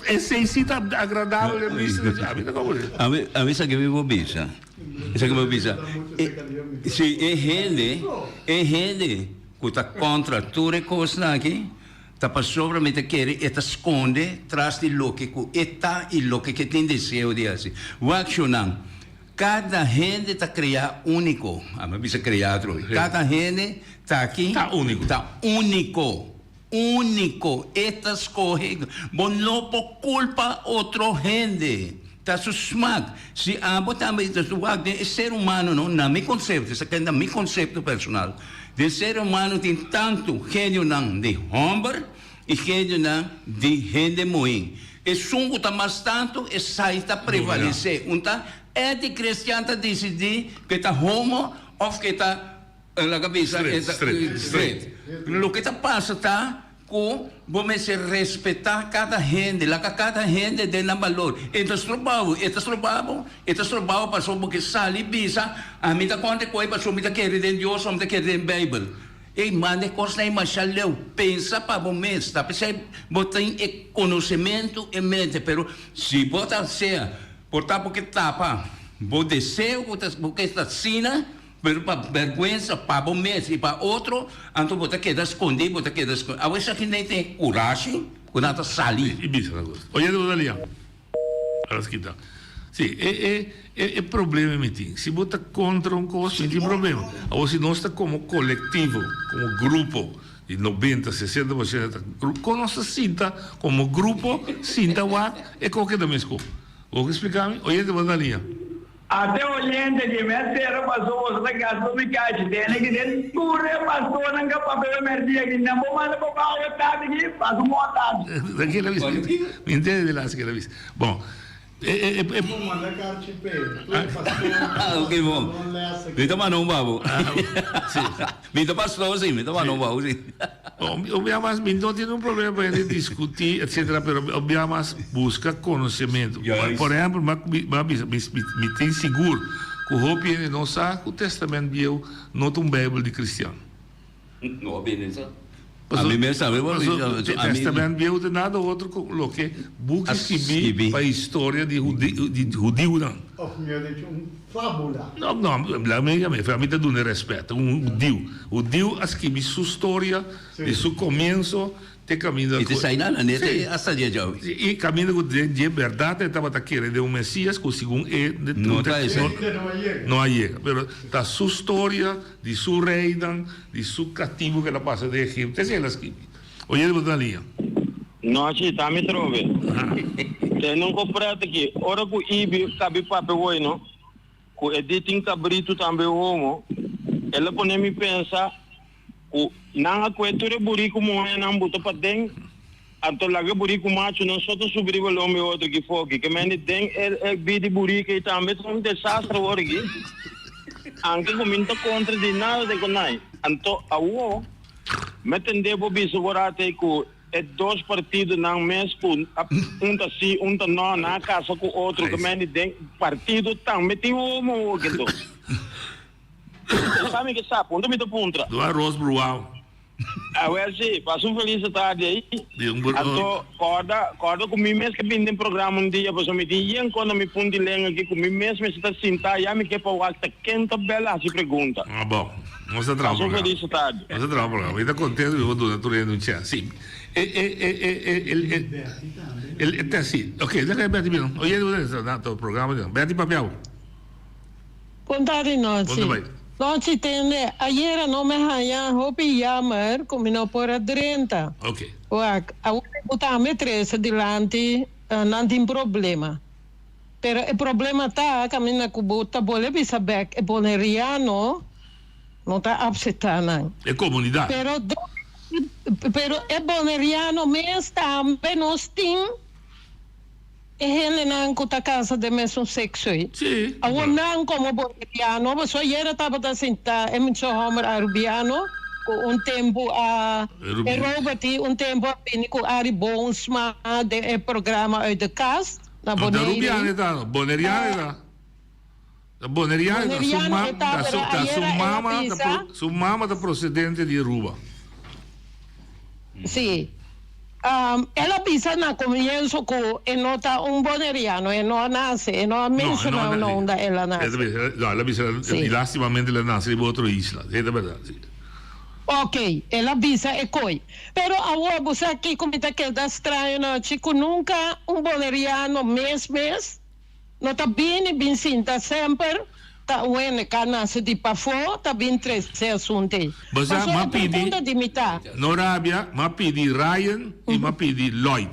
esei si ta agradabel den bista di a mi ta komprende. A mi, a mi sa ke mi por bisa, sa ke mi por bisa, si e hende, e hende ku ta kontra tur e kosnan aki, Ta pasobra mi ta kere e ta skonde tras di loke ku e ta i loke ku e tin deseo di hasi. Wak shownan, kada hende ta kreá úniko. Ami a bisa kreá atrobe. Kada hende ta aki. Ta úniko. Ta úniko. Úniko. E ta skohe. Bo no por kulpa otro hende. Ta su smak. Si abo tambe ta su wak den e ser humano no, na mi konsepto, esaki ta mi konsepto personal, den ser humano tin tantu genionan di hòmber i genionan di hende muhé. Esun ku ta mas tantu esai ta prevalesé. Un ta Eddie Christian ta disidí ku e ta homo òf ku e ta laga bisa e ta straight. Loke ta pasa ta Ku bo mester respetá kada hende, laga kada hende den nan balor. E ta stroba bo, e ta stroba bo, e ta stroba bo pasobra bo ke sali bisa, ami ta kontra ku ei pasobra mi ta kere den Dios òf mi ta kere den Beibel. Ey, manda e kosnan ei masha leu. Pensa pa bo mes. Ta p'esei bo tin e konosementu en mente, pero si bo ta sea por ta bo ke tapa bo deseo ku ta bo ke ta asina, Pero pa bèrgwensa pa bo mes i pa otro, anto bo ta keda skondí, bo ta keda skondí. Awe esaki nei tin e kurashi ku nan ta sali. I bisa nan kos. Oye ta Rosalia, Alas kita. Si, e e e e problema mi tin. Si bo ta kontra un kos, mi tin problema. Awor si nos ta komo kolektivo, komo grupo di nobenta, sesenta por shento ta kon nos ta sinta komo grupo sinta wak e kos keda meskos. Bo ke splika mi? Oye ta Rosalia. Ate oyente di mes tera paso boso ta gasta mi cachi tene ki den tur e pastonan ka papia be merdia ki nan bo manda bo bawa tati ki paso mo tati. Tranquila bis, mi ntende di laatste keer bis. Bon, e e e. Bo manda carchi pe tur e pastonan. Ok bon. Mi ta manda un babo. Mi ta pastor si, mi ta manda un babo si. Un biaha mas mi no tin un problema pa hende discuti etcetera pero un biaha mas busca conocemento. Por ehempel mi a bisa mi tin sigur cu hopi hende no sa cu Testament Bieu no ta un Bijbel di cristian. No hopi hende sa. Ami mes tambe por bisa. Testament Bieu ta nada otro cu loke buki skibi pa historia di hudiunan. Of mihor dicho un fabula. No, no, laga mi yam'é, ami ta dun'é rèspèt, un hudiu. Hudiu a skibi su storia di su komienso te kaminda ku. I te sai nan nan te hasta dia djawe. I kaminda ku den dje bèrdat e tabata kere den un Mesias ku segun e No ta esei. No a yega. Pero ta su storia di su reinan, di su katibu ku el a pasa den Egipto, esei el a skibi. Oye bo ta na liña. No si ta mi trobe. Tene un copret aki. Ora cu Ibi cabi papia hoy no, cu e di tin cabritu tambe homo, el a pone mi pensa cu nan a cue tur e buricu muhenan buta paden, anto laga e buricu machunan so ta subi riba lomba e otro ki foki. Ke mende den e e bidi buricu ey tambe ta un desastre awor aki. Anke cu mi no ta contra di nada de conai. Anto awo. Me tende bo bisa bo rata ei ku e dos partidonan mes ku un ta si un ta no nan a kasa ku otro ku men di den partido tambe tin homo hoki anto. Sa mi ke sa punta mi ta puntra. Do aros bruao. Awel si, pasa un felis tardi ei. Di un bur. Anto kòrda, kòrda ku mi mes ke bini den programa un dia pasobra mi tin yen kos na mi punt di lenga aki ku mi mes mester ta sintá ya mi ke pa wak ta ken ta bèl hasi pregunta. Ah bon, nos ta traha Pasa un programa. felis tardi. Nos ta traha programa. Mi ta kontento mi por duna tur hende un chèns. Si, e e e e e el e el e ta si. Oke, laga e Betty bini. Oye, na to programa. Betty papia bo. Bon tardi Notchi. Notchi tende, ayera no me haña hopi jammer ku mi no por a drenta. Wak, awor ku tambe trese dilanti nan tin problema. Pero e problema ta kaminda ku bo ta bole bisa bek e boneriano no ta apseptá nan. E komunidat. Pero pero e boneriano mes tambe nos tin. E hendenan ku ta kasa den mesun sekso ei. Awor nan komo boliviano, pasobra ayera tabata sintá e mucha hòmber arubiano ku un tempu a e Robert i un tempu a bini ku Arie Boomsma den e programa Uit de Kast na No ta Boneiru. arubiano e ta, no. Boneriano e ta. Ta boneriano e ta. Su Boneriano ma, e ta, ta su, pero ta su ayera el a mama ta bisa. pro, su mama ta prosedente di Aruba. Sí. El a bisa na comienzo cu e no ta un boneriano, e no a nace, e no a No, e no a menciona nace. na unda el a E ta nace. bisa, no, el a bisa, Sí. y lastimamente el a nace riba otro isla. Sí, ta berdad, sí. Ok, el a bisa e coy. Pero awor bo sa kico mi ta keda straño nochi, cu nunca un boneriano mes mes No ta bini bin sinta semper ta wene ka nase di pafó ta bin trese asuntu ei. Bo sa, Pasobra m'a e pidi pregunta di mi ta. No rabia, m'a pidi Ryan i m'a pidi Lloyd.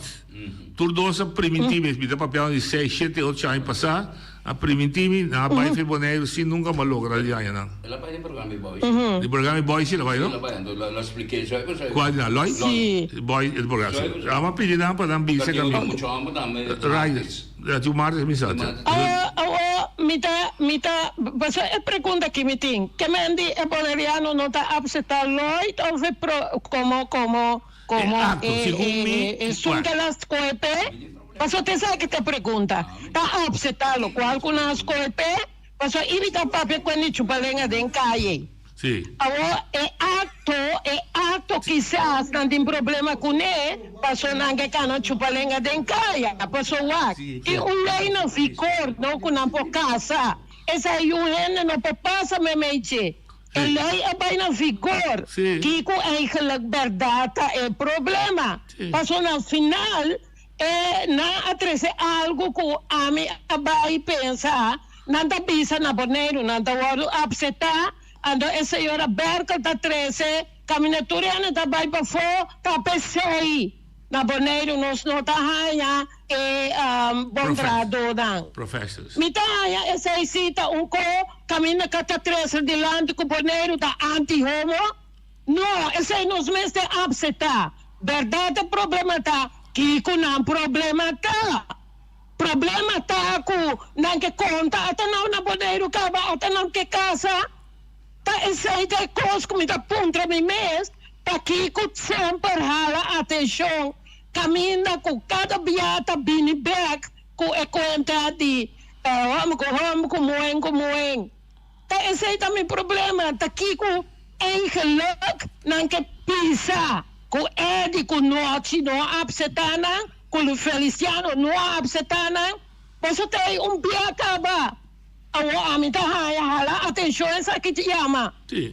Tur dos a primintí mi, mi ta papiando di seis, shete, ocho aña pasá, a primintí mi, nan a bai fe Boneiru sin nunka m'a logra di haña nan. El a bai den programa di Boys. Den programa di Boys sí el a bai, no? Sí, el a bai, anto lo spliké so e. Cual di nan? Lloyd? Sí. Boys, el programa, sí. M'a pidi nan pa nan bisa Pasobra kaminda. mucho homber tambe. Ryan. Dati un martes mi sa te. Awor, awor, mi ta, mi ta, pasobra e pregunta ki mi tin, ke men di e boneriano no ta apseptá Lloyd of e pro, komo, komo, komo E akto, e, segun e, mi, e, esun wak. ke la skohe p'e? Pasobra te esaki ta e pregunta, ta apseptá lokual ku nan a skohe p'e? Pasobra i mi ta papia ku e ni chupa lenga den kaye. Sí. Awor e acto, e acto kisas nan tin problema cune, paso nan ke cana chupa lenga den caya, paso wak, tin un ley na vigor no cu nan por casa, esai un hende no por pasa memey dje, e ley a bay na vigor, kico eigenlijk berdad ta e problema, paso na final e nan a trece algo cu ami a bay pensa. Nan ta bisa na Boneiru nan ta wòrdu apsetá, anto e señora Berkel ta trese kaminda tur hende ta bai pafó ta p'esei na Boneiru nos no ta haña e bon trahadónan. Mi ta haña esei sí ta un ko kaminda ka ta trese dilanti ku Boneiru ta anti-homo. No, esei nos mester apsetá. Bèrdat e problema ta kiko nan problema ta. Problema ta ku nan ke konta ata nan na Boneiru kaba ata nan ke kasa. Ta esei ta e kos ku mi ta puntra mi mes, pakiko semper hala atenshon kaminda ku kada bia ta bini bek ku e kuenta di hòmber ku hòmber ku muhén ku muhén. Ta esei ta mi problema, ta kiko eigenlik nan ke pisa ku Eddy ku Nochi no a apseta nan, ku Feliciano no a apseta nan, paso ta ei un bia kaba. Awor ami ta haña hala atenshon esaki ta yama.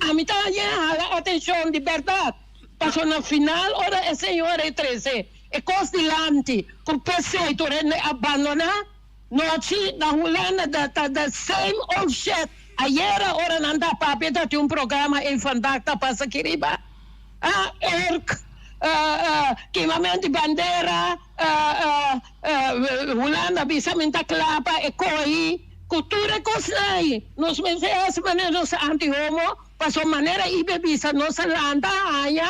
Ami ta haña hala atenshon di bèrdat, paso na final ora e señor e trese e kos dilanti ku p'esei tur hende a bandoná, Nochi na Hulanda da ta the same old shit ayera ora nan ta papia ta tin un programa een vandaag ta pasa aki riba ah erg kimamento di bandera Hulanda bisa mi ta kla pa e kohi ku tur e kosnan ei nos mester hasi manera nos ta anti homo pasobra manera Ibe bisa nos a lanta haña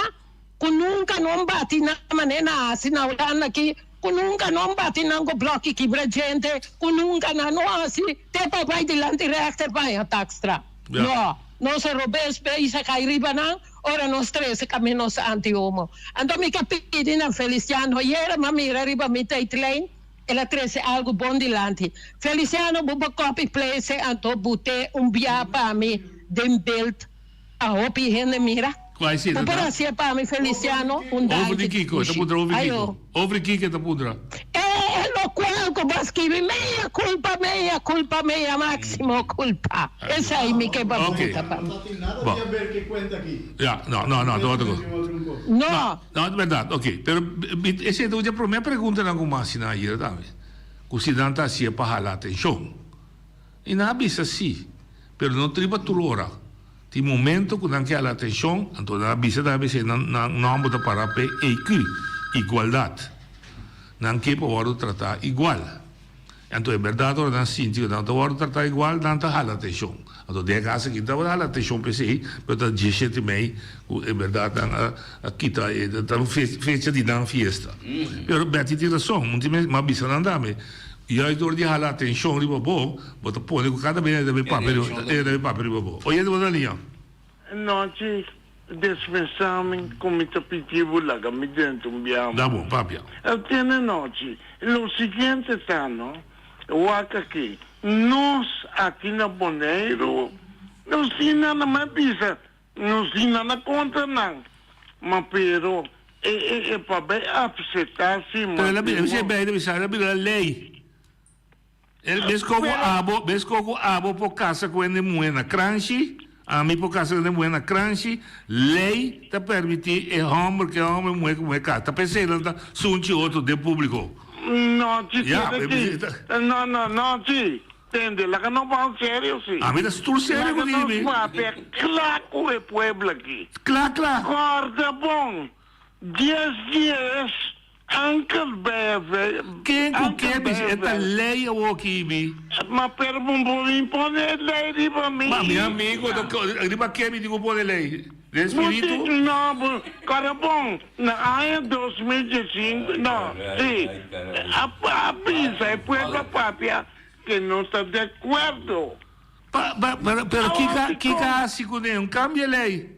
Ku nunka no bati nan manera nan hasi na Hulanda aki, ku nunka no bati nan ku blòki kibra djente, ku nunka nan no hasi te pa bai dilanti rèchter pa haña taakstraf. No, nos a robes bezig kai riba nan ora nos trese kaminda nos anti-homo. Anto mi ka pidi na Feliciano, ayera mi a mira riba mi tijdlijn, el a trese algu bon dilanti. Feliciano, bo por copy place anto bute un bia pa mi den beeld pa hopi hende mira? Kua esei Bo ta por ta? hasié pa mi, Feliciano? Un Over di danki, kiko? E ta dushi. puntra over Ayo. kiko? Over kiko e ta puntra? E lokual ku bo a skibi, mea kulpa, mea kulpa, mea máksimo kulpa. Esei mi ke pa bo Ok. buta pa mi. Bon. Ya, no, no, no, ta otro kos. No. No, ta bèrdat, ok. Pero esei ta un di e promé preguntanan ku mi a hasi nan ayer tambe. Ku si nan ta hasié pa hala atenshon. I nan a bisa sí, pero no ta riba tur ora. Tin momento ku nan ke hala atenshon, anto nan a bisa tambe si nan nan nòmber ta para p'e EQ, igualdat. Nan ke pa wòrdu tratá igual. Anto e bèrdat ora nan sinti ku nan ta wòrdu tratá igual, nan ta hala atenshon. Anto den e kas aki tabata hala atenshon p'esei, pero ta diesshete mei ku e bèrdat nan a a kita e ta un fecha di nan fiesta. Pero Betty tin rason, un tin mes, m'a bisa nan tambe, Juist dor di hala atencion riba bo, bo ta pone cu cada bes e ta bay papia riba, e ta bay papia riba bo. Oyente bo ta liña. Nochi, dispensá mi cu mi ta pidi bo laga mi drenta un biaha. Da bon, papia. El tene nochi. Lo siguiente ta, no, wak aki, nos aki na Boneiru, nos tin nada mas bisa Nos tin nada kontra nan, ma pero e e e pa bay apseta si Pero el a bira, matrimonio. el a bisa, el a bira ley. El bes koku abo, bes koku abo por kasa ku hende muhe na kranshi, ami por kasa ku hende muhe na kranshi, ley ta permiti e homber ku e homber, muhe ku muhe kasa. Ta p'esei nan ta sunchi otro den publiko. No, chi Ya, tende ki, no, no, no, chi. Tende, laga nos ban serio si. Ami ta tur serio ku Laga nos dibi. papia kla ku e pueblo aki. Kla kla. Kòrda bon, dies dies Anker BV. Ken ku ke bisa e ta lei awor kibi. Ma pero bo por impone e lei riba mi. Ma mi amigo ta riba ke mi tin ku pone lei? Den spiritu? No, bo kòrda bon, na aña 2015, no, si, a bisa e pueblo a papia Que no ta de acuerdo. Pa, pa, pero, pero kika, kika hasi kuné? Un kambia lei.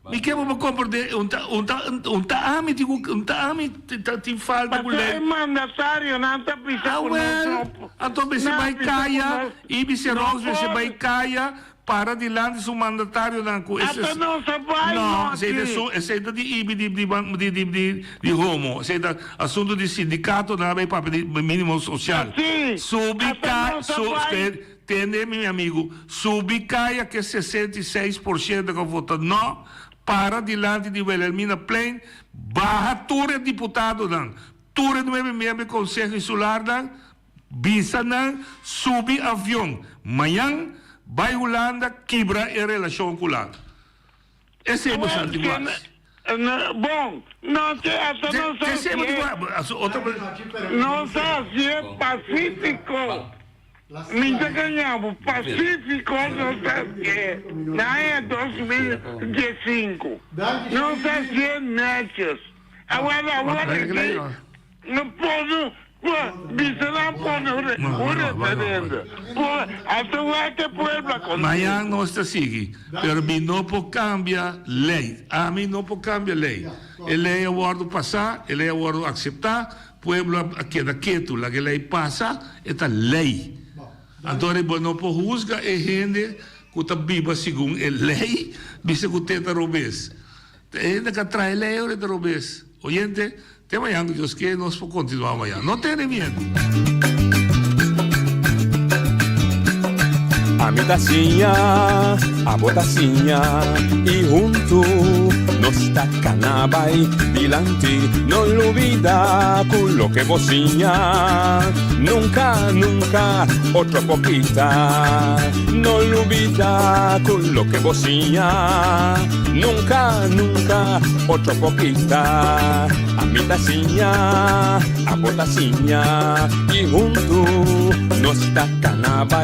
Mi ke bo komprendé, un ta, un ta, un ta ami tin ku, un ta ami ta tin falta ku lei. Pasobra e mandatarionan ta bisa ku nos no. Awel, anto mester bai kaya, i bisa Rose mester bai kaya Para dilanti su mandatarionan cu e Ata nos a bay No, esey ta nochi. su, esey ta di ibi di di di di di di homo, esey ta asunto di sindicatonan a bay papia di minimo social. Si, Subi ata ca nos a su bay. tende mi amigo, subi caya ke 66% cu a vota no, para dilanti di Wilhelminaplein, baha tur e diputadonan, tur e nuebe miembro di Conseho Insularnan, Bisa nan subi avion mañan bai Hulanda kibra e relashon ku Hulanda. Esei bo sa di guas. Bon, no te hasta no sa Esei bo di guas. No sa si e Pacífico. Mi ta gaña bo, Pacífico no sa si e na aña 2015. No sa si e netjes. Awor awor aki no por Bo bisa nan pone un referendo por hasta wak e pueblo a contento. Mañan nos ta sigui, pero mi no por cambia ley. Ami no por cambia ley. E ley a wordo pasa, e ley a wordo acepta, pueblo a keda ketu, laga e ley pasa, e ta ley. Anto bo no por huzga e hende cu ta biba segun e ley, bisa cu te ta robes. E hende cu a traha e ley ora e ta robes. Oyente, Te mañan cu Dios kier nos por continua mañan. No tene miedo. Ami ta siña, abo ta siña y huntu nos ta cana bay dilanti. No lubida cu loke bo siña nunca, nunca otro por kita. No lubida cu loke bo siña nunca, nunca otro por kita. Ami ta siña, abo ta siña y huntu nos ta cana bay.